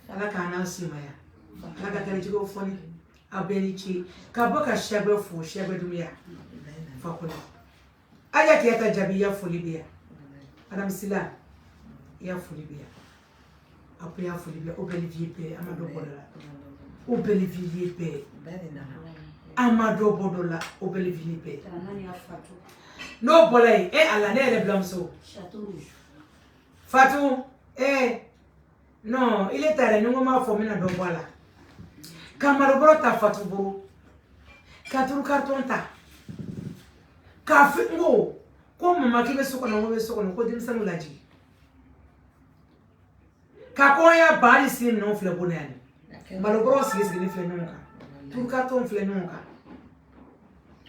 Ala k'an n'aw simaya, Ala ka garijɛgɛw fɔ ne. Aw bɛɛ ni ce. Ka bɔ ka Sɛbɛ fo, Sɛbɛ Dumiya.
Bɛɛ nana.
Fakoli Aja Keyata Jaabi, i ya foli bɛ yan.
Wallahi.
Adamisila, i ya foli bɛ yan. Aw bɛɛ y'a foli bɛ yan. O bɛɛ ni vie bɛɛ, an ma dɔ bɔ dɔ la, o bɛɛ ni vie bɛɛ.
Bɛɛ de nana.
An ma dɔ bɔ dɔ la, o bɛɛ ni vie bɛɛ.
Dramane y'a Fatou.
N'o bɔra yen, e Ala, ne yɛrɛ bilamuso.
Château Rouge.
Fatou, eh non, il est tard, ni n ko n b'a fɔ, n bɛna dɔ bɔ a la. Ka malobɔrɔ ta Fatou bolo, ka turu carton ta k'a fi, n ko ko mama, k'i bɛ so kɔnɔ? N ko bɛ so kɔnɔ. Ko denmisɛnninw lajigin ka kɔɲɔya ban, hali sini minɛnw filɛ bon na yan.
A kɛra.
Malobɔrɔw sigi sigilen filɛ ɲɔgɔn kan, turu
Wallahi.
carton filɛ ɲɔgɔn kan.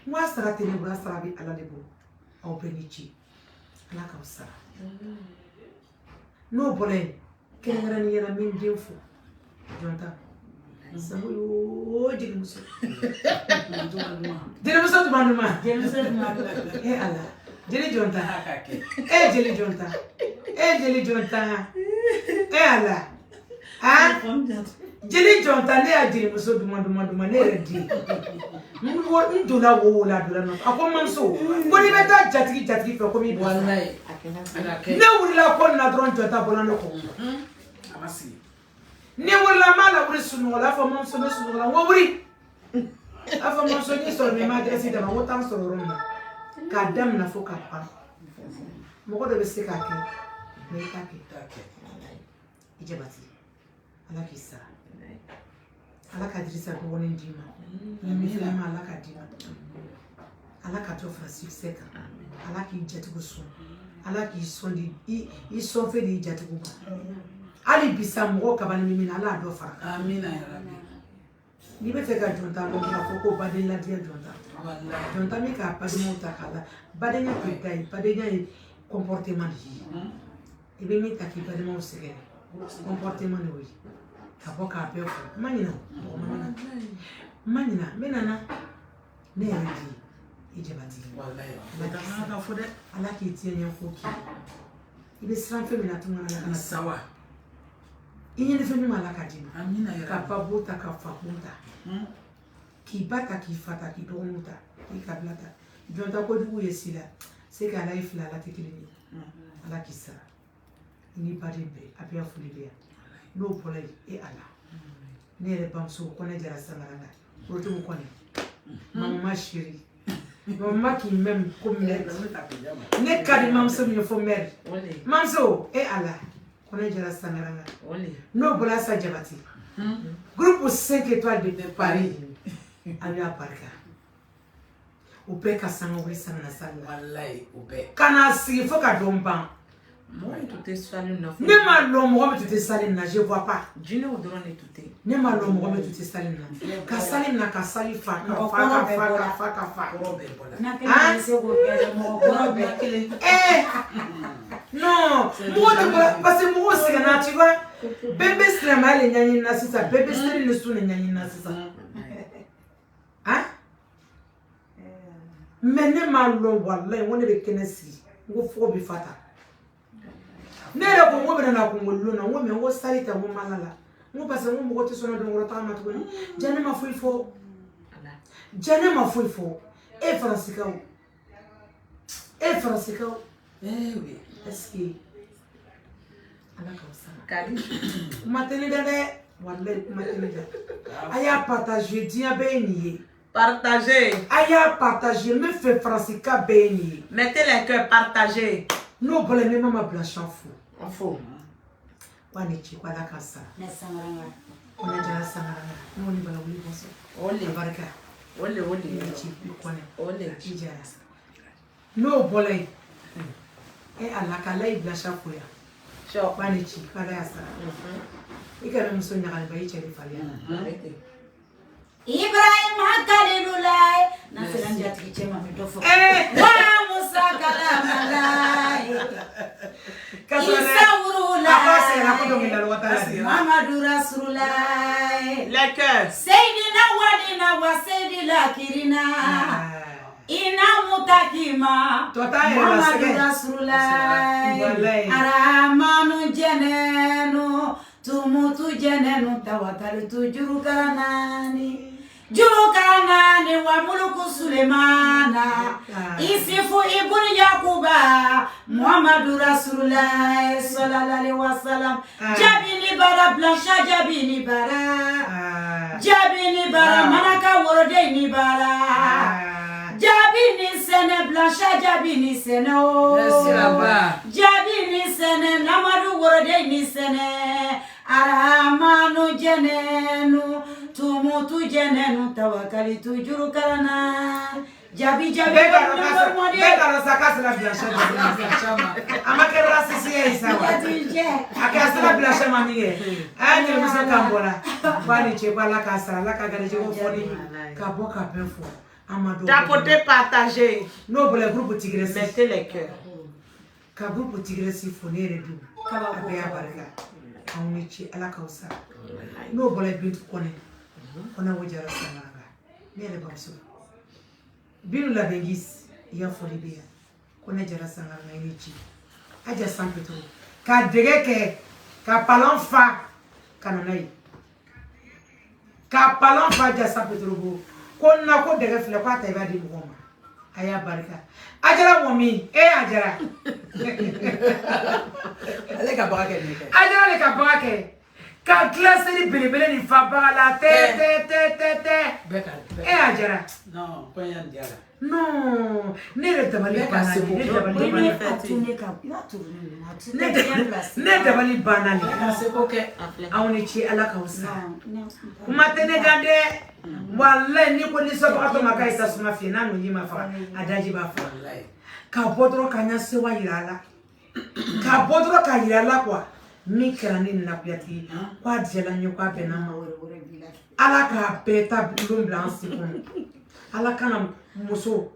N ko a sara tɛ ne bolo, a sara bɛ Ala de bolo. Aw bɛɛ ni ce, Ala k'aw sara. N'o bɔra yen, kɛrɛnkɛrɛnnenya la, n bɛ n den fo. Jɔn ta sabu yoo, jelimuso, jelimuso duman duman.
Jelimuso duman duman.
E Ala, jeli jɔn ta.
Ala k'a kɛ.
E jeli jɔn ta, e jeli jɔn ta, e Ala, han, jeli jɔn ta. Ne y'a jelimuso duman duman duman. Ne yɛrɛ di n wo, n donna wo wo la, a donna nɔfɛ. A ko n mamuso, ko n'i bɛ taa jatigi jatigi fɛ, ko m'i bila.
Walayi, a ka kɛ.
Ne wulila ko nin na dɔrɔn, jɔn ta bɔra ne kɔ.
A ma sigi.
Ni wulila, n b'a lawuli sunɔgɔ la. A fɔ n mamuso bɛ sunɔgɔ la, n ko wuli. A fɔ n mamuso, n'i sɔrɔ min, n b'a adresse d'a ma. N ko taa n sɔrɔ yɔrɔ min na, k'a daminɛ fo k'a ban. Mɔgɔ dɔ bɛ se k'a kɛ, mais i t'a kɛ.
T'a kɛ.
I Jabati, Ala k'i sara. Ala ka Dirisa dɔgɔnin d'i ma. Ni min fɛnɛ ma, Ala k'a d'i ma. Ala ka dɔ fara succès kan. Ala k'i jatigiw sɔn. Ala k'i sɔn di i sɔn fɛn di i jatigiw ma. Hali bi sa, mɔgɔw kabali bɛ min na, Ala y'a dɔ fara kan.
Amina ya Rabbi.
N'i bɛ fɛ ka jɔn ta dɔn, k'a fɔ ko baden ladiya jɔn ta.
Walayi.
Jɔn ta min k'a badenmaw ta k'a la, badenya tɛ da ye, badenya ye comportement de ye. I bɛ min ta k'i badenmaw sɛgɛrɛ, comportement de y'o ye. Ka bɔ k'a bɛɛ fɔ, n ma ɲinɛ o, mɔgɔ ma ɲinɛ, n ma ɲinɛ. N bɛ nana ne yɛrɛ di i Jabati.
Walayi.
Ala k'i
Ala ka fɔ dɛ.
Ala k'i diɲɛ ɲɛ ko k'i i bɛ siran fɛn min na tun, Ala kana
Sawa.
i ɲini fɛn min ma, Ala k'a d'i ma.
Amina ya
Ka
Rabbi.
ba bo ta, ka fa bon ta, k'i ba ta, k'i fa ta, k'i dɔgɔninw ta, k'i kabila ta. Jɔn ta kojugu ye si la se ka Ala ye fila, Ala tɛ kelen ye. Ala k'i sara i ni baden bɛɛ. A bɛɛ foli bɛ yan. N'o bɔra yen, e Ala, ne yɛrɛ bamuso Kɔnɛ Jara Sangaranga Rotogo Kɔnɛ, maman chérie, maman qui m'aime comme mère. Ne ka di mamuso min ye fo mère mamuso. E Ala, Kɔnɛ Jara Sangaranga. N'o bɔra sa, Jabati, groupe 5 étoiles de Paris, aw y'a barika. O bɛɛ ka sanga wuli sanga sali la.
Walayi, o bɛɛ.
Ka n'a sigi fo ka dɔn ban.
Mɔgɔ min tun tɛ sali na.
Ne ma lɔn mɔgɔ min tun tɛ sali na, je vois pas.
Jinɛw dɔrɔn de tun tɛ.
Ne ma lɔn mɔgɔ min tun tɛ sali na, ka sali na, ka sali fa, ka
Mɔgɔ
fa, ka
kɔrɔ bɛɛ
fa, ka
bɔra.
fa, ka fa.
Kɔrɔ bɛɛ bɔra.
Na kelen bɛ se k'o kɛ dɛ, mɔgɔ kɔrɔ bɛɛ
kelen.
Eh non, mɔgɔ tɛ bɔ parce que mɔgɔw sɛgɛnna, tu vois. Bɛɛ bɛ silamɛya de ɲɛɲini na sisan, bɛɛ bɛ seli ni sun de ɲɛɲini na sisan. Han, mais ne m'a lɔn, walayi, n ko ne bɛ kɛnɛ sigi, n ko fo bɛ fa ta. Ne yɛrɛ ko n ko bɛna na kunkolo na, n ko mais n ko sali tɛ, n ko ma la la, n ko parce que n ko mɔgɔ tɛ sɔn dɔnkɔrɔ taga ma tuguni. Ja ne ma foyi fɔ, ja ne ma foyi fɔ. E Faransikaw, e Faransikaw.
Eh oui.
Est ce que Ala k'aw sara.
Kadi.
Kuma tɛ ne da dɛ, walayi, kuma tɛ ne da. A y'a partager, diɲɛ bɛɛ ye nin ye.
Partagez.
A y'a partager, n bɛ fɛ Faransika bɛɛ ye nin ye.
Mettez les cœurs, partagez.
N'o bɔra yen, ne ma Blanchard fo.
An fo.
Ko a ni ce, ko Ala k'a sara.
Ne Sangaranga.
Kɔnɛ Jara Sangaranga, n'o ni bala wuli bɔsɔn.
O le.
A barika.
O le, o le.
I ni ce i Kɔnɛ.
O le.
I Jara. N'o bɔra yen, e Ala, k'Ala ye Blanchard fo yan.
Sɔ.
Ko a ni ce, ko Ala y'a sara. I kana muso ɲagaliba, i cɛ de farinya.
Ibrahima Kalilulaye. N'a sera n jatigi cɛ ma, n bɛ dɔ fɔ.
Eh!
Wa Musa Kalamalaye.
Ka sɔrɔ dɛ,
Isa Wurula.
a k'a sɛgɛnna ko dɔnkili da lɔgɔ t'a la dɛ.
Muhammadu Rasululaye.
Les cœurs.
Seydina walina wa Seydila kirina.
Ah.
Ina mutakima.
Tɔ t'a yɛrɛ la
Muhammadu
sɛgɛ.
Rasululaye.
Walayi.
Aramanu jɛnɛnu. Tumutu jɛnɛnu tawakalitu jurukaranani. Jurukaranani wa muluku Sulemana.
Ah.
Isifu ibnu Yakuba. Muhammadu Rasululaye sallallahu alaihi wasallam.
Ah.
Jabi ni bara Blanchard, jabi ni bara.
Ah.
Jabi ni bara
Ah.
Manaka woroden ni bara.
Ah.
Jabi ni sɛnɛ Blanchard, jabi ni sɛnɛ o.
Merci là-bas.
Jabi ni sɛnɛ Namadu woroden ni sɛnɛ. Aramanu jɛnɛnu tumutu jɛnɛnu tawakalitu jurukarana. Jabi jabi
Bɛɛ k'a dɔn k'a
wari mɔden.
bɛɛ k'a dɔn sa k'a sera Blanchard ma. A ma kɛ raciste ye sa wa?
Jati jɛ.
A kɛra sera Blanchard ma min kɛ. A y'a jelimuso kan bɔra. Ko a ni ce, ko Ala k'a sara, Ala k'a garijɛgɛw fɔ ni ka bɔ ka bɛɛ fɔ. An ma dɔw.
Tapotez, partagez.
N'o bɔra yen, groupe Tigresse.
Mettez les cœurs.
Ka groupe Tigresse fo, ne yɛrɛ dun. A
Kabako.
bɛɛ y'a barika. Aw ni ce, Ala k'aw sara. N'o bɔra Bintu Kɔnɛ, Kɔnɛ o jara Sangaranga, ne yɛrɛ bamuso Binu Labengis, i ka foli bɛ yan. Kɔnɛ jara Sangaranga, i ni ce. Aja San Petro ka dɛgɛ kɛ ka palan fa ka na n'a ye, ka palan fa Aja San Petro bolo ko n na ko dɛgɛ filɛ, k'a ta i b'a di mɔgɔw ma. A y'a barika. A jara mɔmi e a jara.
Ale ka baga kɛ nin kɛ.
A jara de ka baga kɛ ka gilaseri belebele nin fa baga la tɛ tɛ tɛ tɛ tɛ.
Bɛɛ ka
E a jara.
Non, kɔɲɔ in diyara.
Non, ne yɛrɛ dabali
Bɛɛ ka
banna
seko.
ne dabali
Ne
banna.
a tourné ka i b'a tourné ninnu, a
Ne
tɛ bien placé.
ne dabali banna
Bɛɛ ka
le.
seko kɛ.
Aw ni ce, Ala k'aw sara.
Non,
Kuma tɛ ne kan dɛ. Walayi, n'i ko nisɔnbagatɔ ma k'a ye tasuma fiyɛ, n'a nunji ma faga, a daji b'a faga.
Walayi.
Ka bɔ dɔrɔn ka n ka sewa yira a la, ka bɔ dɔrɔn ka yira a la quoi. Min kɛra ne ni Kuyate ye, k'a diyara n ye, k'a bɛnna n ma.
Wɛrɛ wɛrɛ b'i la.
Ala k'a bɛɛ ta lon bila an sen kɔnɔ. Ala kana muso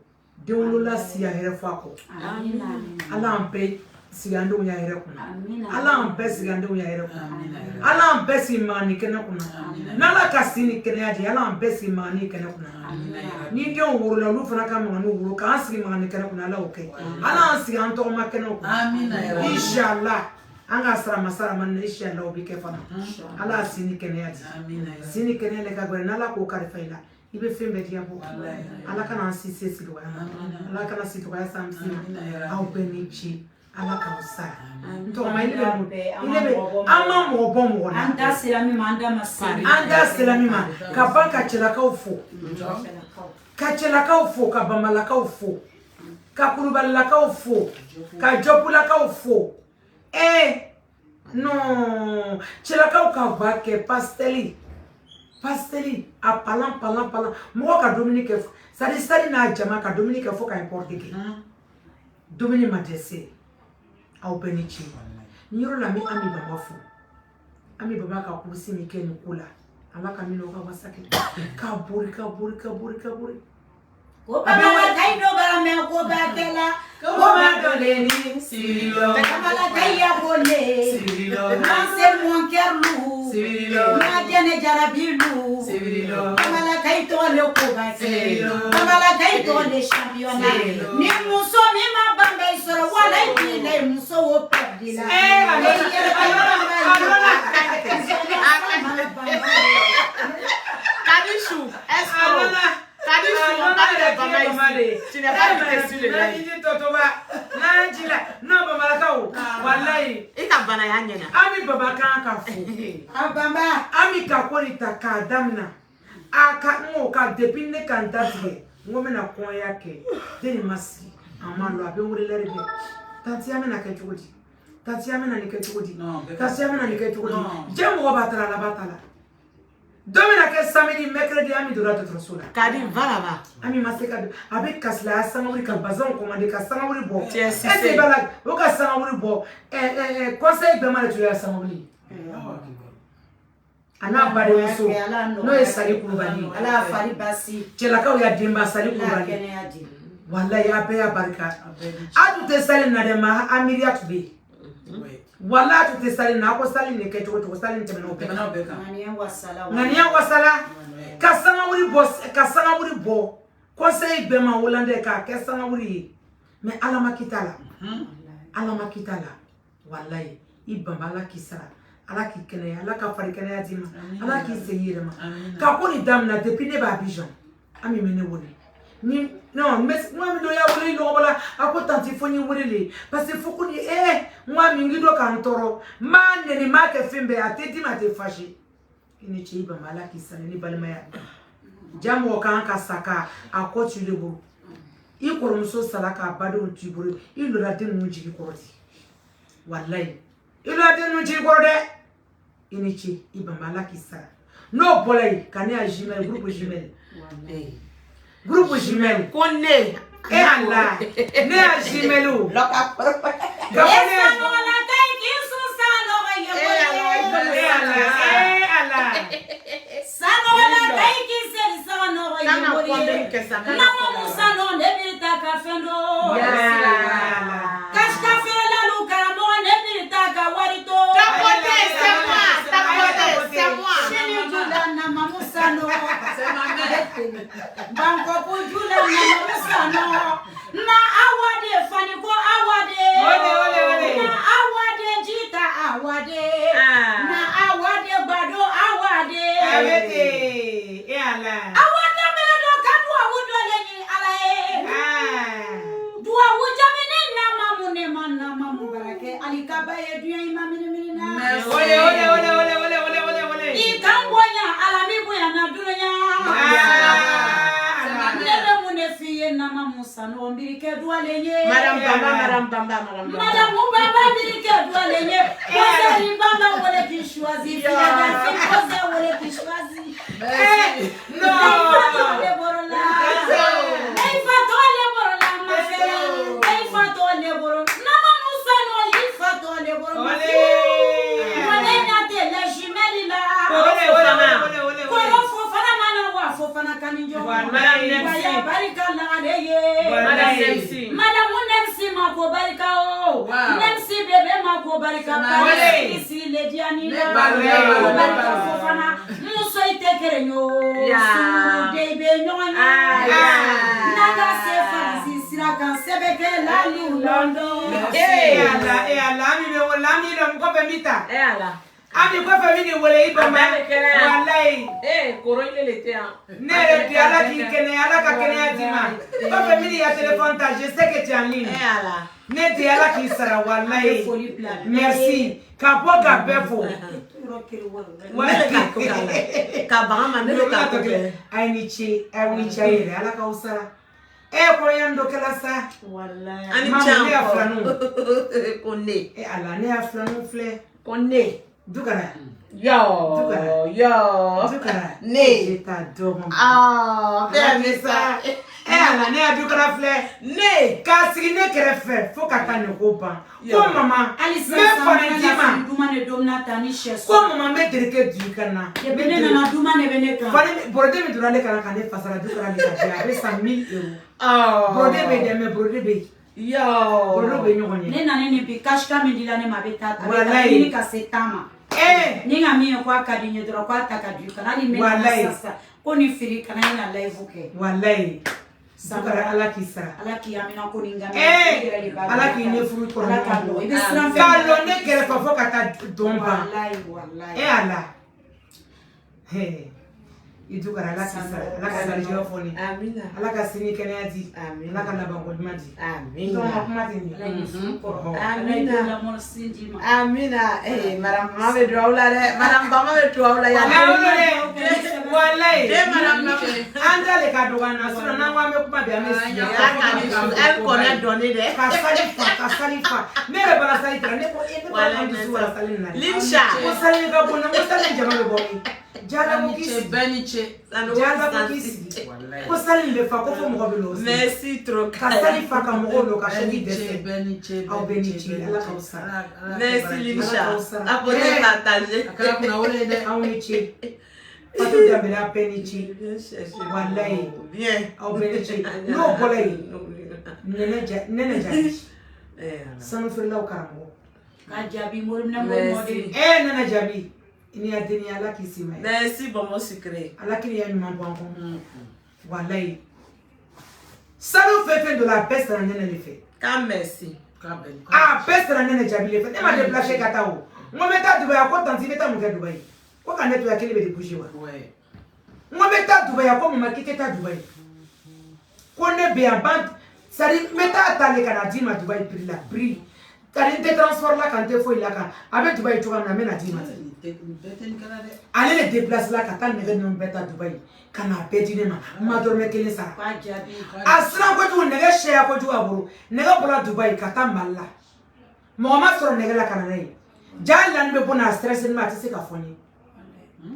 denwolola si a yɛrɛ fɔ a kɔ.
Amina, amina.
Ala y'an bɛɛ sigi an denw ya hɛrɛ kunna.
Amina.
Ala y'an bɛɛ sigi an denw ya hɛrɛ kunna.
Amina.
Ala y'an bɛɛ sigi magani kɛnɛ kunna. N'Ala ka si ni kɛnɛya di, Ala y'an bɛɛ sigi magani kɛnɛ kunna. Ni denw worola, olu fana ka magani woro k'an sigi magani kɛnɛ kunna, Ala y'o kɛ. Ala y'an sigi an tɔgɔma kɛnɛw kunna.
Amina ya Rabbi.
Inshallah, an ka sara masa ramani na, inshallah o bɛ kɛ fana. Ala y'a si ni kɛnɛya di.
Amina ya Rabbi.
Si ni kɛnɛya le ka gɛlɛn, n'Ala k'o kalifa i la, i bɛ fɛn bɛɛ diya bɔ. Ala kana an si se sigidɔgɔya ma. Ala kana si dɔgɔya s'an si ma.
Amina ya Rabbi.
Aw bɛɛ ni ce, Ala k'aw sara. N tɔgɔma, i bɛ mun?
An
I bɛ an ma mɔgɔ bɔ mɔgɔ la.
An da sera min ma, an da ma se min ma.
An da sera min ma, ka ban ka cɛlakaw fo, ka cɛlakaw fo, ka bamalakaw fo, ka kulubalilakaw fo, ka jɔpulakaw fo. Eh non, cɛlakaw ka ba kɛ pastɛli pastɛli a palan palan palan, mɔgɔ ka dumuni kɛ, sari sari n'a jama ka dumuni kɛ fo ka importe kɛ, dumuni ma dɛsɛ. Aw bɛɛ ni ce. Ni yɔrɔ la n bɛ Ami Baba fo. Ami Baba ka kurusi min kɛ nin ko la, Ala ka minɛ o ka wasa kɛ ka bori ka bori ka bori ka bori.
Ko bamalakayi dɔ b'a mɛn ko ba kɛla.
Ko ba dɔlen ni
Sirilo.
Bamalakayi ya ko ne.
Sirilo.
Manse mon cœur lou.
Sirilo.
Ma jɛnɛ jarabi lou.
Sirilo.
Bamalakayi tɔgɔ le ko ba kɛ.
Sirilo.
Bamalakayi tɔgɔ le championnat.
Sirilo.
Ni muso min ma banba i sɔrɔ, walayi bilayi muso o perdi la.
Eh, a lɔla, a lɔla, a lɔla.
Kadichou,
A
escroc.
lɔla.
Kadichou, on parle de Bama ici. Tu n'es pas invité sur le live.
N'an tɔtɔba n'an ci la n'an bamalakaw, walayi.
I ka bana y'a ɲɛna.
Ami Baba kan ka fo.
A banba.
Ami ka ko nin ta k'a damina, a ka n ko ka depuis ne ka n da tigɛ, n ko n bɛna kɔɲɔya kɛ, den nin ma sigi a ma lɔ, a bɛ n wele lɛri bɛɛ, tanti an bɛna kɛ cogo di, tanti an bɛna nin kɛ cogo di,
Non, bɛɛ ka-
tanti an bɛna nin kɛ cogo di.
Non.
Diɲɛ mɔgɔ b'a ta la, Ala b'a ta la. Don bɛna kɛ samedi, mercredi, Ami donna dɔgɔtɔrɔso la.
Kadi, va là-bas.
Ami ma se ka don, a bɛ kasi la, a ye sangawuli ka bazɛnw commandé ka sangawuli bɔ.
Tu es
Est ce que i b'a la, o ka sangawuli bɔ, conseil bɛɛ ma de tun y'a sangawuli ye. A n'a badenmuso n'o ye Sali Kulubali ye.
Ala y'a fari basi.
Cɛlakaw y'a denba Sali
Ala y'a
Kulubali.
kɛnɛya di.
Walayi, a bɛɛ y'a barika. A tun tɛ sali na dɛ, ma a miiriya tun bɛ yen.
Oui.
Walayi, a tun tɛ sali na, a ko sali nin kɛ cogo cogo, sali nin tɛmɛna o bɛɛ kan.
Tɛmɛna o bɛɛ kan.
Ŋaniya wasala.
Ŋaniya wasala ka sangawuli bɔ, ka sangawuli bɔ conseil bɛɛ ma Hollandais k'a kɛ sangawuli ye, mais Ala ma kita la, Ala ma kita la. Walayi, i banba, Ala k'i sara, Ala k'i kɛnɛya, Ala ka fari kɛnɛya d'i ma, Ala k'i segin i yɛrɛ ma. Ka ko nin daminɛ depuis ne b'a Abidjan, Ami bɛ ne wele ni non mais n ko Ami dɔ y'a wele lɔgɔbɔ la, a ko tanti fo n y'i wele le parce que fo ko ni eh n ko Ami n k'i dɔ k'an tɔɔrɔ, n b'a nɛni, n b'a kɛ fɛn bɛɛ ye, a tɛ dimi, a tɛ fâché. I ni ce, i banba, Ala k'i sara ni balimaya. Ja mɔgɔ kan ka sa ka a kɔ tu i bolo, i kɔrɔmuso sara k'a badenw t'i bolo, i lɔra den ninnu jigi kɔrɔ ten, walayi, i lɔra den ninnu jigi kɔrɔ dɛ. I ni ce, i banba, Ala k'i sara. N'o bɔra yen, ka ne ya jumelle, groupe jumelle, groupe jumelle.
Ko ne.
E Ala, ne ya jumelle o
Lɔka kɔrɔ.
ka fɔ ne ya
Sanɔgɔlakayi k'i sun sanɔgɔ ye
e Ala,
mori ye.
e Ala.
Sanɔgɔlakayi k'i seli sanɔgɔ ye
Kana
mori ye.
kɔndɛli kɛ sa, kana
N'an ko
kɔndɛli.
musa nɔ, ne b'i ta ka fɛn dɔn.
Ya Ala.
Kasika feerelalu karamɔgɔ, ne b'i ta ka wari to.
Tapote, c'est
ka ba ye duɲa i ma minimini na.
Merci.
Ole ole ole ole ole ole ole ole.
I kan bonya Ala mi bonya na dunuya.
Ah,
Ne bɛ mun de f'i ye nama Musa nɔgɔ biri kɛ duwalen ye.
Madame Bamba, Madame Bamba, Madame Bamba.
Madame Bamba biri kɛ duwalen ye. Kɔsɛri Bamba wele k'i choisi. Philadelphie kɔsɛ wele k'i choisi.
Merci.
Non.
Ne bɔrɔ la. Ne fa tɔ le bɔrɔ la ma fɛ. Ne fa tɔ le bɔrɔ. Nama Musa nɔgɔ i fa tɔ le bɔrɔ ma
Ole.
fɛ. Wale ɲa tɛ la jumelle la.
Ole ole ole ole
Kɔrɔ
ole.
Fofana mana wa Fofana ka ni jɔ.
Walayi.
Waya barika la ale ye.
Madame
Walayi.
Nemsi.
Madame Nemsi ma ko barika o.
Wow.
Nemsi bébé ma ko barika.
Walayi.
Paris le diani
Ne
la.
balo,
ne balo,
Ko
ne
barika
balo.
Fofana. Muso i tɛ kelen ye o.
Ya.
Sunguru den bɛ ɲɔgɔn ye.
Ah, ya.
N'a ka se Faransi sira kan sɛbɛkɛ la lu London.
Eh Ala, eh Ala, ami bɛ wele, ami dɔn kɔfɛ mi ta.
Eh ala.
Ami kɔfɛ mi ni wele i bama.
A bɛɛ bɛ kɛnɛya.
Walayi.
Eh, koro ile le tɛ yan.
Ne yɛrɛ bi Ala k'i kɛnɛya, Ala ka kɛnɛya d'i ma. Kɔfɛ mi ni ya téléphone ta, je sais que tu es en ligne.
Eh ala.
Ne de Ala k'i sara
An bɛ
walayi.
foli bila bɛɛ ye.
Merci. Ka bɔ ka bɛɛ fo.
Yɔrɔ kelen wari.
Ne bɛ ka ko k'a la. Ka bagan ma ne bɛ ka ko kɛ.
A ye ni ce, a ye ni ce a yɛrɛ, Ala k'aw sara. E kɔrɔya dɔ kɛla sa.
Walayi.
Ani
Mamu,
can
ne y'a
kɔ.
filaninw.
Ko ne.
E Ala, ne y'a filaninw filɛ.
Ko ne.
Dukara,
Yo. Yo.
Dukara.
Ne.
E t'a dɔn.
Ah, bɛɛ bɛ sa.
E Ala, ne y'a Dukara filɛ.
Ne.
K'a sigi ne kɛrɛfɛ fo ka taa nin ko ban. Ko
Yo.
mama,
Hali
n
sisan
bɛ
san
fani
nana
d'i ma.
fini duman de don na ta ni sɛ
Ko
sɔrɔ.
mama, n bɛ tereke du i ka na.
Depuis ne nana duman de bɛ ne kan.
Fani brodé min donna ne kan ka ne fasara Dukara de ka di yan, a bɛ san 1000 euros.
Oh.
Brodé bɛ yen dɛ, mais brodé bɛ yen.
Yo.
Brodé bɛ ɲɔgɔn
Ne
ye.
nana ni bi kasika min dila ne ma a bɛ taa a bɛ taa
Walayi.
ɲini ka se tan ma.
Eh,
Ni ka min ye ko a ka di n ye dɔrɔn ko a ta ka di kana hali ne nana
Walayi.
sisan sisan ko nin feere kana ne na live kɛ.
walayi. Dukara Ala k'i sara.
Ala k'i amina ko ni n ka
Eh,
i yɛrɛ de b'a
Ala
dɔn.
k'i ne furu kɔrɔ
Ala k'a dɔn i bɛ siran fɛn
K'a
min
lɔ ne kɛrɛfɛ fo ka taa dɔn ban.
Walayi walayi.
E Ala. He. I Dukara Ala k'i sara. Ala ka garijɛgɛ fɔ ne.
Amina.
Ala ka sini kɛnɛya di.
Amin.
Ala ka labanko ɲuman di.
Amina.
Donc, kuma tɛ nin
Ala
ye.
y'i furu kɔrɔ.
Ɔhɔ.
Ala y'i
Amina.
lamɔ sin d'i ma.
Amina. Eh, Madame Bamba bɛ duwawu la dɛ. Madame Bamba bɛ duwawu la yan.
Ala wolo dɛ. Walayi.
Den Madame Bamba.
An ta le ka dɔgɔ an na sinon n'an ko an bɛ kuma bi an bɛ sigi.
Ya ka di su. Elle connaît donner dɛ.
Ka sali fa, ka sali fa. Ne yɛrɛ bɔra sali ta, ne ko e ne bɔra an dusu wala sali nin na dɛ.
Limsha.
Ko sali ka bon na, ko sali jama bɛ bɔ min? Jala
Bɛɛ
ko
ni
k'i
ce,
sigi.
bɛɛ ni ce.
Jala ko k'i sigi. Ko sali nin bɛ fa, ko fo mɔgɔ bɛ n'o sigi.
Merci trop.
Ka sali fa ka mɔgɔw lɔ ka
Bɛɛ
seli
ni ce,
dɛsɛ.
bɛɛ ni ce,
Aw
bɛɛ
bɛɛ
ni
ni
ce,
ce,
bɛɛ ni
Ala
ce.
k'aw sara.
Ala k'aw
Merci
baraji.
Limsha.
Ala k'aw sara.
A côté
Eh.
partagé.
A kɛra kunna wolo ye dɛ.
Aw ni ce. Fatou Dembélé a bɛɛ ni ce.
Bien cherché.
Walayi.
Bien.
Aw bɛɛ ni ce. N'o bɔra yen, Nɛnɛ Jaabi.
Eh, ala.
Sanu feerelaw karamɔgɔ.
Ka jaabi mori minɛ mori
Merci.
mɔden.
Eh Nɛnɛ Jaabi, i ni ya deni Ala k'i si ma ye.
Merci bonbon sucré.
Ala k'i ya ɲuman bɔ an kɔnɔ. Walayi. Sanu fɛn fɛn donna a bɛɛ sara Nɛnɛ de fɛ.
Ka merci.
K'a bɛɛ ni-
A bɛɛ sara Nɛnɛ Jaabi de fɛ. Ne ma déplacé ka taa o. N ko n bɛ taa Dubayi a ko tantie i bɛ taa mun kɛ Dubayi? Ko ka ne to yan k'e bɛ de bouger wa?
Ouais.
N ko n bɛ taa Dubayi a ko mama k'i tɛ taa Dubayi. Ko ne bɛ yan ban c'est à dire n bɛ taa ta de ka na d'i ma Dubayi prix la prix. C'est à dire n tɛ transport la kan n tɛ foyi la kan a bɛ Dubayi cogoya min na n bɛ na d'i ma ten.
Nin bɛɛ tɛ nin kɛra dɛ.
Ale de déplace la ka taa nɛgɛ ninnu bɛɛ ta Dubayi ka na bɛɛ di ne ma n ma dɔrɔmɛ kelen sara.
K'a jaabi.
A siran kojugu nɛgɛ sɛya kojugu a bolo nɛgɛ bɔra Dubayi ka taa Mali la mɔgɔ ma sɔrɔ nɛgɛ la ka na n'a ye ja lani bɛ bɔ n'a stressé ma a tɛ se ka fɔ n ye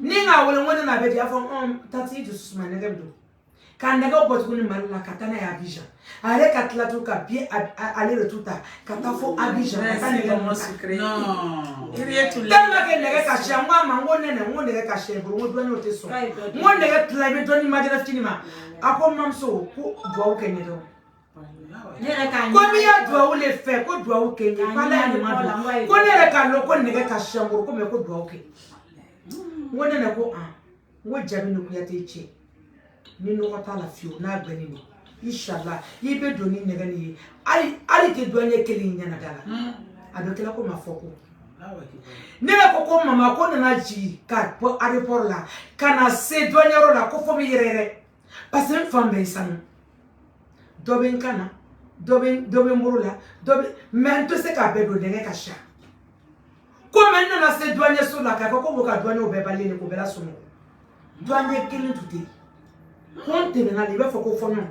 ni n k'a wele n ko ne n'a bɛ di a fɔ tantie i dusu suma nɛgɛ bɛ don ka nɛgɛ bɔ tuguni Mali la ka taa n'a ye Abidjan a yɛrɛ ka tila tuguni ka bi ale retour ta ka taa fo Abidjan ka taa
Merci
nɛgɛ
bonbon
ninnu ta.
sucré.
Non.
Criez tout le
Tellement que nɛgɛ ka siya n ko a ma n ko nɛnɛ n ko nɛgɛ ka siya i bolo n ko douanier tɛ sɔn
K'a ye dɔ di.
n ko nɛgɛ tila i bɛ dɔɔnin majɛ fitinin ma a ko n mamuso ko duwawu kɛ n ye dɔrɔn.
Ne yɛrɛ k'a
Ko min ye duwawu le fɛ ko duwawu kɛ n ye ko Ala ye ɲuman don ko ne yɛrɛ k'a lɔn ko nɛgɛ ka siya n bolo ko mais ko duwawu kɛ n ko nɛnɛ ko an n ko Jabi ni Kuyate cɛ ni nɔgɔ t'a la fiyewu n'a gbɛnnen don inshallah i bɛ don ni nɛgɛ nin ye hali hali tɛ douanier kelen ɲɛna da la a bɛ kila ko ma fɔ ko ne yɛrɛ ko ko mama ko nana jigin ka bɔ aéroport la ka na se douanier yɔrɔ la ko fo n bɛ yɛrɛ yɛrɛ parce que n fan bɛɛ ye sanu dɔ bɛ n kan na dɔ bɛ n bolo la dɔ bɛ mais n tɛ se k'a bɛɛ don nɛgɛ ka siya
Mais n nana se douanier so la k'a fɔ ko mɔgɔ ka douanier bɛɛ balen de k'o bɛɛ lasɔmɔ douanier kelen tun tɛ yen ko n tɛmɛna de i b'a fɔ ko fɔɲɔ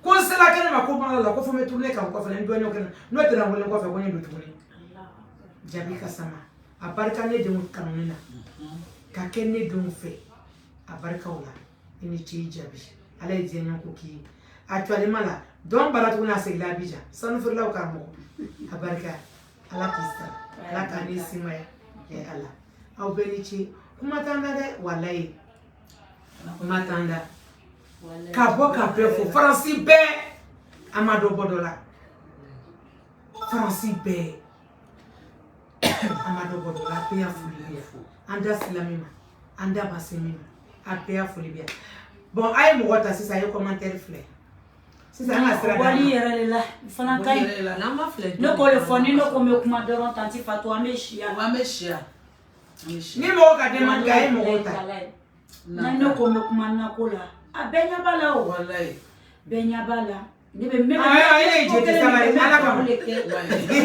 ko n sera kɛnɛ ma ko baara la ko fo n bɛ tourner ka n kɔfɛ ni douanier kɛnɛ n'o tɛna n wele kɔfɛ ko n ye don tuguni Jabi Kasama a barika ne denw kanuni na ka kɛ ne denw fɛ a barikaw la i ni ce Jabi Ala ye diɲɛ ɲɛ ko k'i ye actuellement la dɔn bara tuguni a seginna Abidjan sanu feerelaw karamɔgɔ a barika Ala k'i sara Ala k'a ni simaya ɛ Ala aw bɛɛ ni ce kuma t'an da dɛ walayi kuma t'an da ka bɔ ka bɛɛ fo Faransi bɛɛ a ma dɔ bɔ dɔ la Faransi bɛɛ a ma dɔ bɔ dɔ la a bɛɛ y'a foli bɛ yan an da sela min ma an da ma se min ma a bɛɛ y'a foli bɛ yan bon a ye mɔgɔ ta sisan a ye commentaire filɛ sisan an ka sira d'a ma
Bɔli yɛrɛ de la o fana ka ɲi
N'an ma filɛ
ne k'o de fɔ ni ne ko n bɛ kuma dɔrɔn tanti Fatou an bɛ siya
An bɛ siya. An bɛ siya.
Ni mɔgɔ ka demande kɛ a ye mɔgɔw ta
Na ne ko n bɛ kuma nako la a bɛɛ ɲɛ b'a la o
Walayi.
bɛɛ ɲɛ b'a la ne bɛ n bɛ
Ayi, ayi, ne ye jɛ tɛ sabali, Ala kama.
de kɛ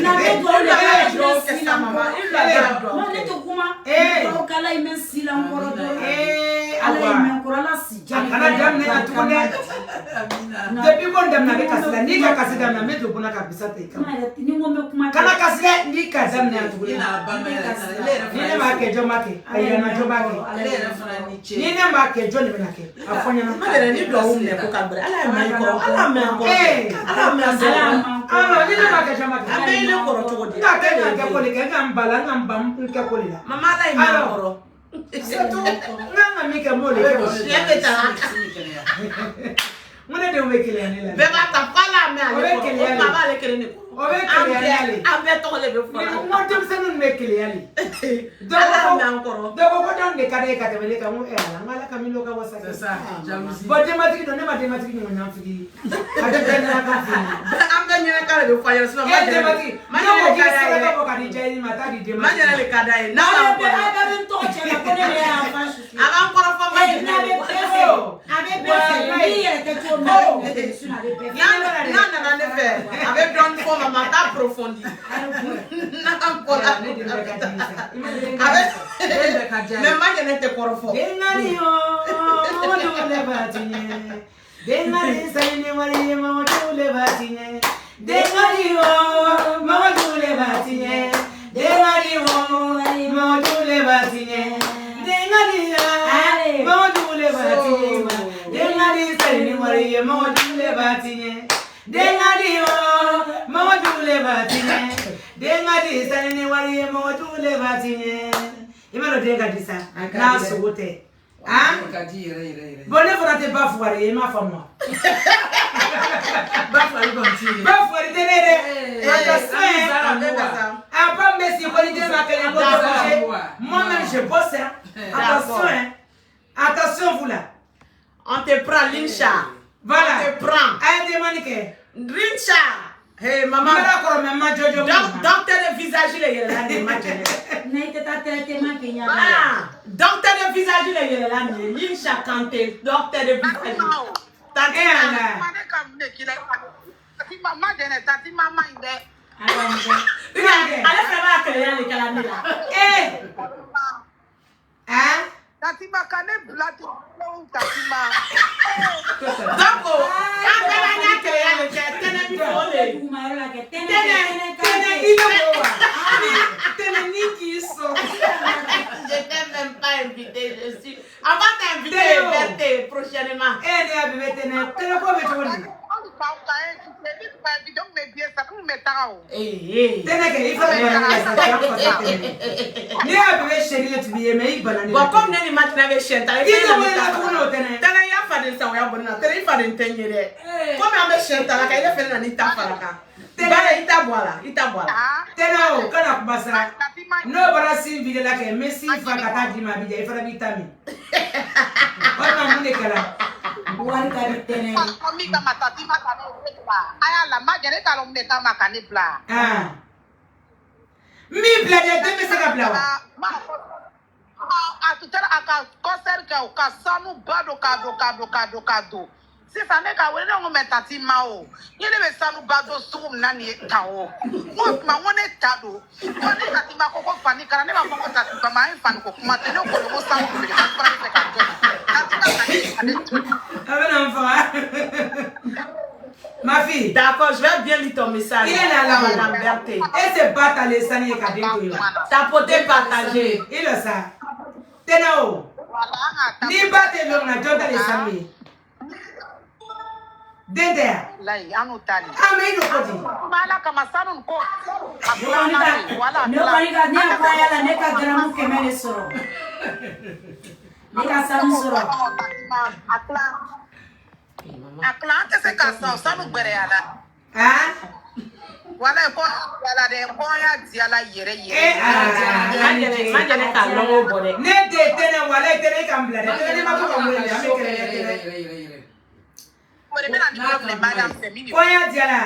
na bɛ dugawu de kɛ
Ala ye
ala
dugawu
ye
kɛ
si
sa
la n
mama
kɔrɔ
i bila dugawu
non ne tɛ kuma
Eh.
dugawu kɛ ala ye mɛ si la n kɔrɔ dɔrɔn
ee
ala ye
awa
mɛ n kɔrɔ ala si
a kana daminɛ na tuguni dɛ
Amina.
Depuis ko n daminɛ a bɛ kasi la n'i ka kasi daminɛ n bɛ don kɔnɔ ka bisa ta i
Kuma
kama
yɛrɛ ni n ko n bɛ kuma
kana kasi dɛ n'i ka daminɛ
I
tuguni
n'a balima yɛrɛ ale yɛrɛ
ni
fana
ne m'a kɛ jɔn b'a kɛ a yira n na jɔn b'a kɛ
Ale yɛrɛ fana ni ce.
ni ne m'a kɛ jɔn de bɛna kɛ a fɔ n ɲɛna
Ma yɛrɛ ni dugawu minɛ ko ka gbɛrɛ Ala ye mɛn i kɔrɔ Ala mɛn an kɔrɔ
Ee.
Ala mɛn an
Ala
kɔrɔ
m'an kɔrɔ.
Ah, ni ne m'a kɛ jɔn b'a kɛ
an bɛ ne kɔrɔ cogo di
n k'a kɛ n ka kɛ ko de kɛ n ka n ba la n ka n ba n kɛ ko de la
mama Ala ye mɛn an kɔrɔ
surtout n kan ka min kɛ n b'o de kɛ o
Siɲɛ bɛ taa
Sini kɛnɛya.
N ko ne denw bɛ keleya ne la
bɛɛ b'a ta fo Ala mɛn ale
O bɛ
kɔrɔ o
keleya
tuma
de.
a b'ale kelen de kɔrɔ
O bɛ
an
keleya
bɛɛ
de.
an bɛɛ tɔgɔ de bɛ fɔ
Ni
la
n ko denmisɛnninw bɛ keleya de dɔw
Ala
ko
mɛn an kɔrɔ
dɔw ko ko dɔn de ka di e ka tɛmɛ ne kan n ko ɛ Ala n ko Ala ka min ka wasa kɛ
C'est ça, jalousie.
Bon denbatigi don ne ma denbatigi ɲɔgɔn ɲanfigi ye a tɛ bɛɛ n'a ka f'i ye
an bɛɛ ɲɛnɛ de bɛ fɔ a ɲɛna sinon
e denbatigi
ma
ne ko
ɲɛnɛ
k'i
ka d'a ye
saraka
dɛ
bɔ ka di Jayini ma taa di
ma
denbatigi
ɲɛnɛ de ka d'a ye n'a
A
b'an
bɛ
kɔrɔ
a bɛɛ bɛ n tɔgɔ cɛ la ko ne de y'a fan susu
a b'an kɔrɔ fɔ ma
Ee, n'a bɛ bɛɛ fɛ a bɛ bɛɛ fɛ n'i yɛrɛ kɛ cogo min na a bɛ bɛɛ fɛ sinon a bɛ bɛɛ fɛ
n'a nana ne fɛ a bɛ dɔɔnin fɔ ma ma a t'a approfondi n'an bɔra
Ne den bɛɛ ka di ye sa i ma den
a bɛ
Den bɛɛ ka diya ye.
mais ma ɲɛnɛ tɛ kɔrɔ fɔ
Dengari yo, mɔgɔ jugu le b'a tiɲɛ. Dengari sayi ni wari ye, mɔgɔ jugu le b'a tiɲɛ. Dengari yo, mɔgɔ jugu le b'a tiɲɛ. Dengari yo, mɔgɔ jugu le b'a tiɲɛ. Dengari ya, mɔgɔ jugu le b'a tiɲɛ. Dengari sayi ni wari ye, mɔgɔ jugu le b'a tiɲɛ. Dengari yo, mɔgɔ jugu le b'a tiɲɛ. Dengari sayi ni wari ye, mɔgɔ jugu le b'a tiɲɛ. I b'a dɔn den ka di sa
A ka
n'a
di dɛ.
sogo tɛ han
Den ka di yɛrɛ yɛrɛ yɛrɛ.
bon ne fana tɛ ba fugari ye i m'a faamu wa
Ba fari kɔni t'i ye.
ba fugari tɛ ne dɛ
Eh,
attention
an bɛ
hein
bɛɛ ka sa
a ba min bɛ sigi ko ni den ma kɛnɛ ko
D'accord.
tɛ coucher moi-même je bosse hein attention hein attention vous là
on te prend Lincha
voilà
on te prend
a ye demande kɛ
Lincha hey
n
maman
bɛna kɔrɔ mɛ n ma jɔjɔ
docteur de visage le yɛlɛla nin ye ma jɛnɛ
Na i tɛ taa traitement kɛ ɲɛ la
ah docteur de visage le yɛlɛla nin ye Lincha Kanté docteur de visage
e ala
Ne ka mun de k'i la tati ma ma jɛnɛ tati ma ma ɲi dɛ.
Ala n kɛ
ale fana b'a keleya de kɛla ne la
ee han
Tati ma ka ne bila ten pewu tati ma.
donc an bɛɛ b'an ka keleya de kɛ tɛnɛ bi fɔ o de ye
duguma yɔrɔ la kɛ tɛnɛ
tɛnɛ
tɛnɛ
tɛnɛ i bɛ bɔ wa tɛnɛ ni k'i sɔrɔ
Je t'ai même pas invité, je suis. Avant d'inviter
Théo.
Berthe prochainement.
e ne y'a bébé tɛnɛ tɛnɛ ko bɛ cogo di
Hali k'aw ka invité ne tun ma invité n tun bɛ billet san n tun bɛ taga o.
Eh, eh.
Tɛnɛ kɛ i fana bana ne la sa cɛ fasa tɛnɛ ne y'a bébé chéri le tun b'i ye mais i bana ne la
Bon, comme ne ni Matina bɛ siɲɛ ta,
i tɛ wele la tuguni o tɛnɛ
Tɛnɛ i y'a faden san o y'a bɔ ne na. Tɛnɛ i faden tɛ n ye dɛ. Komi an bɛ siɲɛ ta la kan, i fɛnɛ na n'i ta fara kan. Bala i ta bɔ a la, i ta bɔ a la.
Ah
tɛnɛ o kana kuma sa
tati ma
n'o bɔra sin vide la kɛ n bɛ sin fa ka taa d'i ma Abidjan i fana b'i ta min walima mun de kɛra
wari ka di tɛnɛ ye
ko min kama tati ma ka ne bila a y'a la ma jɛnɛ t'a lɔn mun de kama ka ne bila.
ah n b'i bila dɛ den bɛ se ka bila wa
Ma a tun taara a ka concert kɛ o ka sanu ba don ka don ka don ka don ka don. Sisan ne ka wele, ne ko mais tati ma o, ni ne bɛ sanu ba don sugu min na nin ye tan o, n ko tuma n ko ne ta don, ko ne tati ma ko fani kara, ne b'a fɔ ko tati ba ma, an ye fani ko kuma tɛ, ne ko ko sanu belebeleba fana bɛ fɛ ka jɔ tati ka na ne ale to yen.
A bɛna n faga. Ma fille.
D'accord, je vais bien lire ton message.
Il est là, là.
Madame Berthe.
E tɛ ba ta le sanu ye ka den to yen wa?
Tapoter, partager.
I lɔ sa. Tɛnɛ o.
Wala an ka taa.
Ni ba tɛ lɔn na, jɔn ta le sanu ye? Den tɛ yan?
Walayi an n'u ta de.
Ah, mais i don ko di?
Kuma ala kama sanu nin ko a
Ne kɔni
filanan
ka
de wala a
ne
tila.
kɔni ka ne y'a fɔ a yala ne ka garamu 100 de sɔrɔ. Ne ka sanu sɔrɔ.
A tila a tila, an tɛ se k'a san o sanu gbɛrɛya la.
Ah?
Walayi ko diyala dɛ, kɔɲɔ diyala yɛrɛ
Eh,
yɛrɛ.
ah.
Ma jɛnɛ k'a lɔngɔ bɔ dɛ.
Ne den tɛnɛ, walayi tɛnɛ, e ka n bila dɛ. Tɛnɛ, ne ma to ka n wele dɛ, an bɛ kɛlɛ dɛ, tɛnɛ.
Yɛrɛ.
O de bɛna ni problème madame fɛ min ye.
Kɔɲɔ diyara.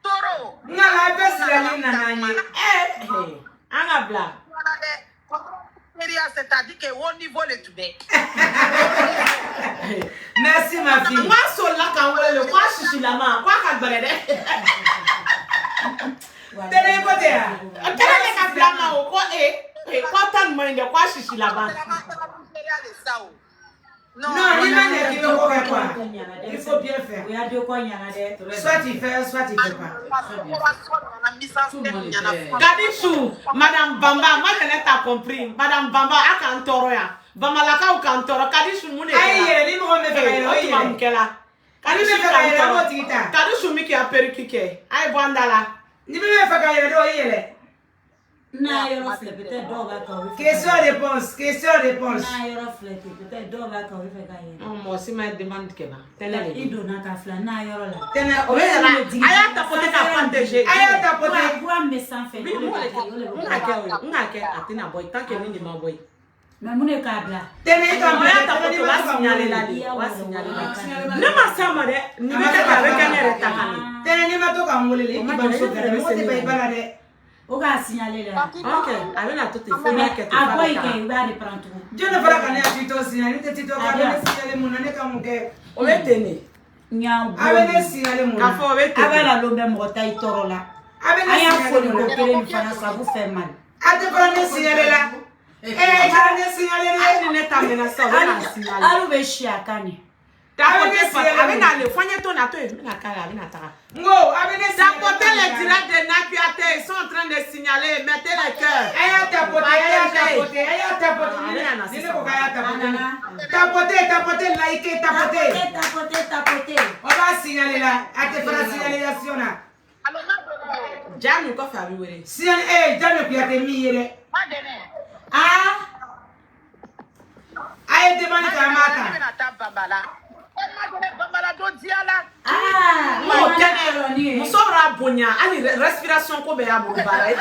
Toro.
N ka la a bɛɛ sirali nana an ye.
An ka bila.
Wala dɛ. Teriya, c'est-à-dire que haut niveau le tun bɛ.
Merci ma fille.
N k'a solila k'an wele le, ko a sisilama, ko a ka gbɛrɛ dɛ.
Tɛnɛ, i ko tɛ yan?
Tɛnɛ de ka bila ma o, ko e, ko a ta nin man ɲi dɛ, ko a sisilama.
Teriya de sa o.
Non, n'i ma ɲɛ k'i bɛ ko kɛ quoi. Il faut bien faire.
O y'a deux kɔ ɲana dɛ.
Soit tu fais, soit tu fais pas.
Kadisu, Madame Bamba, ma jɛnɛ t'a compris. Madame Bamba, a k'an tɔɔrɔ yan. Bamalakaw k'an tɔɔrɔ. Kadisu, mun de
A y'i
kɛra?
yɛlɛ, ni mɔgɔ min bɛ fɛ ka yɛlɛ, o
O
y'i
tuma mun
yɛlɛ.
kɛra?
Ni min bɛ fɛ ka yɛlɛ, an b'o tigi ta.
Kadisu min k'i ka perruque kɛ, a ye bɔ an da la.
Ni min bɛ fɛ ka yɛlɛ dɛ, o y'i yɛlɛ.
N'a yɔrɔ filɛ peut-être dɔw b'a kɛ o bɛ fɛ ka
Question réponse, question réponse.
N'a yɔrɔ filɛ ten peut-être dɔw b'a kɛ o bɛ fɛ ka yɛlɛ.
Mɔgɔ si ma demande kɛ na. Tɛnɛ de
I donna ka filɛ n'a yɔrɔ la.
Tɛnɛ,
O bɛ yɛlɛ. A y'a tapoter ka partager.
A y'a tapoter.
Kura min bɛ sanfɛ o de bɛ kɛ o de bɛ
N k'a kɛ o ye, n k'a kɛ a tɛna bɔ yen tant que ni nin ma bɔ yen.
Mais mun de k'a bila?
Tɛnɛ, i ka n
O
bila
y'a
dɛ, tɛnɛ,
tapoter
n'i
o
ma
b'a
to ka n
signaler
wele.
la de, o b'a signaler la. Ne ma s'a ma dɛ, nin bɛ kɛ tan, a bɛ kɛ ne yɛrɛ ta kan de.
Tɛnɛ, n'i ma to ka n wele i k'i bamuso kɛrɛ, mɔgɔ tɛ ban i ba la dɛ.
O k'a signaler la.
Ok, a bɛna to ten fo n y'a kɛ ten
A
f'a
bɔ
bɛ
yen kɛ
taga.
i b'a reprendre tugun.
Jɔn de fɔra ka ne ka TikTok signaler? Ne tɛ TikTok kan, a bɛ ne signaler mun na? Ne ka mun kɛ?
O bɛ ten de.
Ɲan
A bɛ ne signaler mun
K'a
na?
fɔ o bɛ ten
A b'a
de.
la lon bɛ mɔgɔ ta i tɔɔrɔ la.
A bɛ ne
An y'a
signaler
foli
mun
ko
na?
kelen nin fana ça vous fait mal.
A tɛ fɔra ne signaler la. Eh, i taara ne signaler dɛ.
Hali ni ne ta mɛnna sisan, o bɛ n'a signaler.
Hali bɛ si a kan de.
Tapoter, a bɛ n'ale fɔ n ye to na to yen, n bɛna k'a la, a bɛna taga.
N ko a bɛ ne signaler.
Tapoter les directs de Nakuyaté, ils sont en train de signaler, mettez les cœurs.
A y'a tapoter, a y'a tapoter, a y'a tapoter.
A bɛna na
Ni ne
sisan.
ko k'a y'a tapoter.
A nana.
Tapoter, tapoter, liker, tapoter.
Tapoter, tapoter, tapoter.
O b'a signaler la, a tɛ fara signalisation na.
Alo ma dɛnɛ.
Ja min kɔfɛ a bɛ wele.
Signal, eh, Jame Kuyate min ye dɛ.
Ma dɛnɛ.
Ah? A ye demande kɛ, an b'a
Ne
ta.
bɛna taa Bambala. E ma dɛnɛ Bambala don diya la.
Ah!
N k'o kɛnɛ, muso b'a bonya, hali respiration ko bɛɛ y'a bolo baara ye.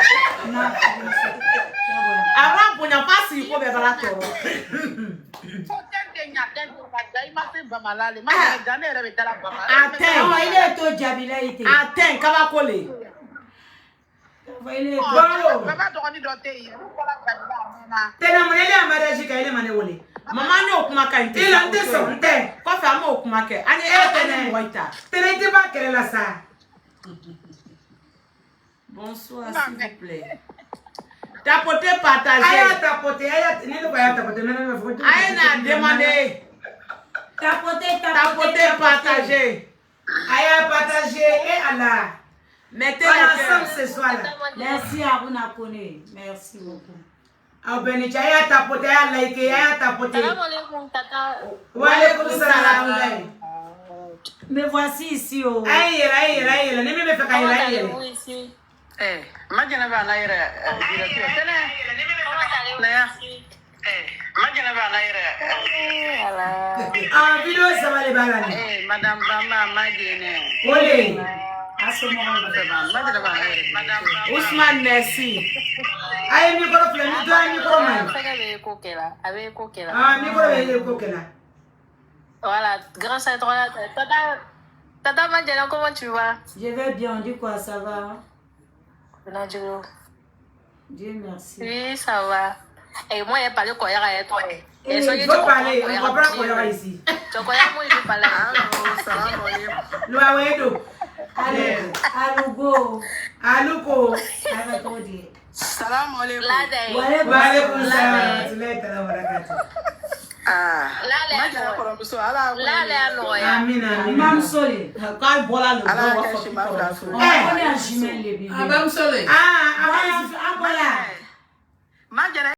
A b'a bonya f'a sigi ko bɛɛ b'a tɔɔrɔ.
Ko tɛ de ɲa tɛ de ka ja i ma se Bambala le. Ma dɛnɛ ja ne yɛrɛ bɛ taa la Bambala.
A tɛ
Ɔ ile ye to jaabi la ye ten.
a tɛ kabako le.
Fɔ ile ye to.
Bon.
Baba dɔgɔnin dɔ tɛ yen. Olu bɔra Bambala a mɛnna.
Tɛnɛ, mun ele ye mariage kɛ, ele ma ne wele.
Mama, an y'o kuma ka ɲi ten.
I la, n tɛ sɔn, n tɛ.
Kɔfɛ an b'o kuma kɛ. An ye
Eh,
an ye
Tɛnɛ.
mɔgɔ yi ta.
Tɛnɛ, i tɛ bɔ a kɛlɛ la sa.
Bonsoir, s'il vous plaît. Tapoter,
A y'a
partager.
tapoter, a y'a, ni ne ko a y'a tapoter, mais ne b'a fɔ ko
A ye n'a demander.
Tapoter,
Tapoter,
tapoter,
partager.
A y'a partager, eh Allah.
Mettez
On est
les
ensemble
cœurs.
ce soir là.
Merci Aruna Kone. Merci beaucoup.
Aw bɛɛ ni ce, a y'a tapoter, a y'a liker, a y'a tapoter.
Salam alaikum, tata.
Wa alaikum salam.
Me voici ici oh.
A ye yɛlɛ, a ye yɛlɛ, a ye yɛlɛ. Ni min bɛ fɛ ka
Comment
yɛlɛ, a ye yɛlɛ.
allez-vous ici?
Eh, ma jɛnɛ b'a na yɛrɛ direct la. Tɛnɛ.
Comment allez-vous
Naya.
ici?
Eh, ma jɛnɛ b'a na yɛrɛ.
Voilà.
Ah, vidéo saba de b'a la nin.
Eh, madame Bamba ma jɛnɛ.
O de.
A somɔgɔw bɛ.
Ma jɛnɛ b'a na yɛrɛ. Madame Bamba.
Ousmane, merci.
A ye micro filɛ, ni dɔ ye micro ma ɲi.
Fɛngɛ bɛ ko kɛ la, a bɛ ko kɛ la.
Ah, micro bɛ ye ko kɛ la.
Voilà, grâce à toi, tata, tata Madjana, comment tu vas?
Je vais bien, on dit quoi, ça va?
Bonjour.
Dieu merci.
Oui, ça va. Et moi, j'ai parlé coréen avec toi. Et
Il
ce que tu
faut
comprends
parler, on
coréen
comprend
bien.
coréen ici.
Cɔkɔya mo yi pala.
Allo, salam alaikum.
Luawedo.
Alugo.
Aluko.
A bɛ cogo di?
Salam alaikum.
Lada ye.
Wa alaikum salam wa
Lada ye.
rahmatullahi ta'ala wa barakatuh.
Ah,
Lala
ma
y'a
jara
nɔgɔya.
kɔrɔmuso, ala y'a
Lala y'a nɔgɔya.
Amina, amina.
Mamuso le.
K'a bɔra le
Ala
dɔrɔn u
y'a
b'a
kɛ
fɔ k'i
sima fila
kɔrɔmuso.
furu.
Ɔ ko ne y'a jumɛn le bi.
A bamuso le.
Ah, a b'a an bɔra.
Ma jara.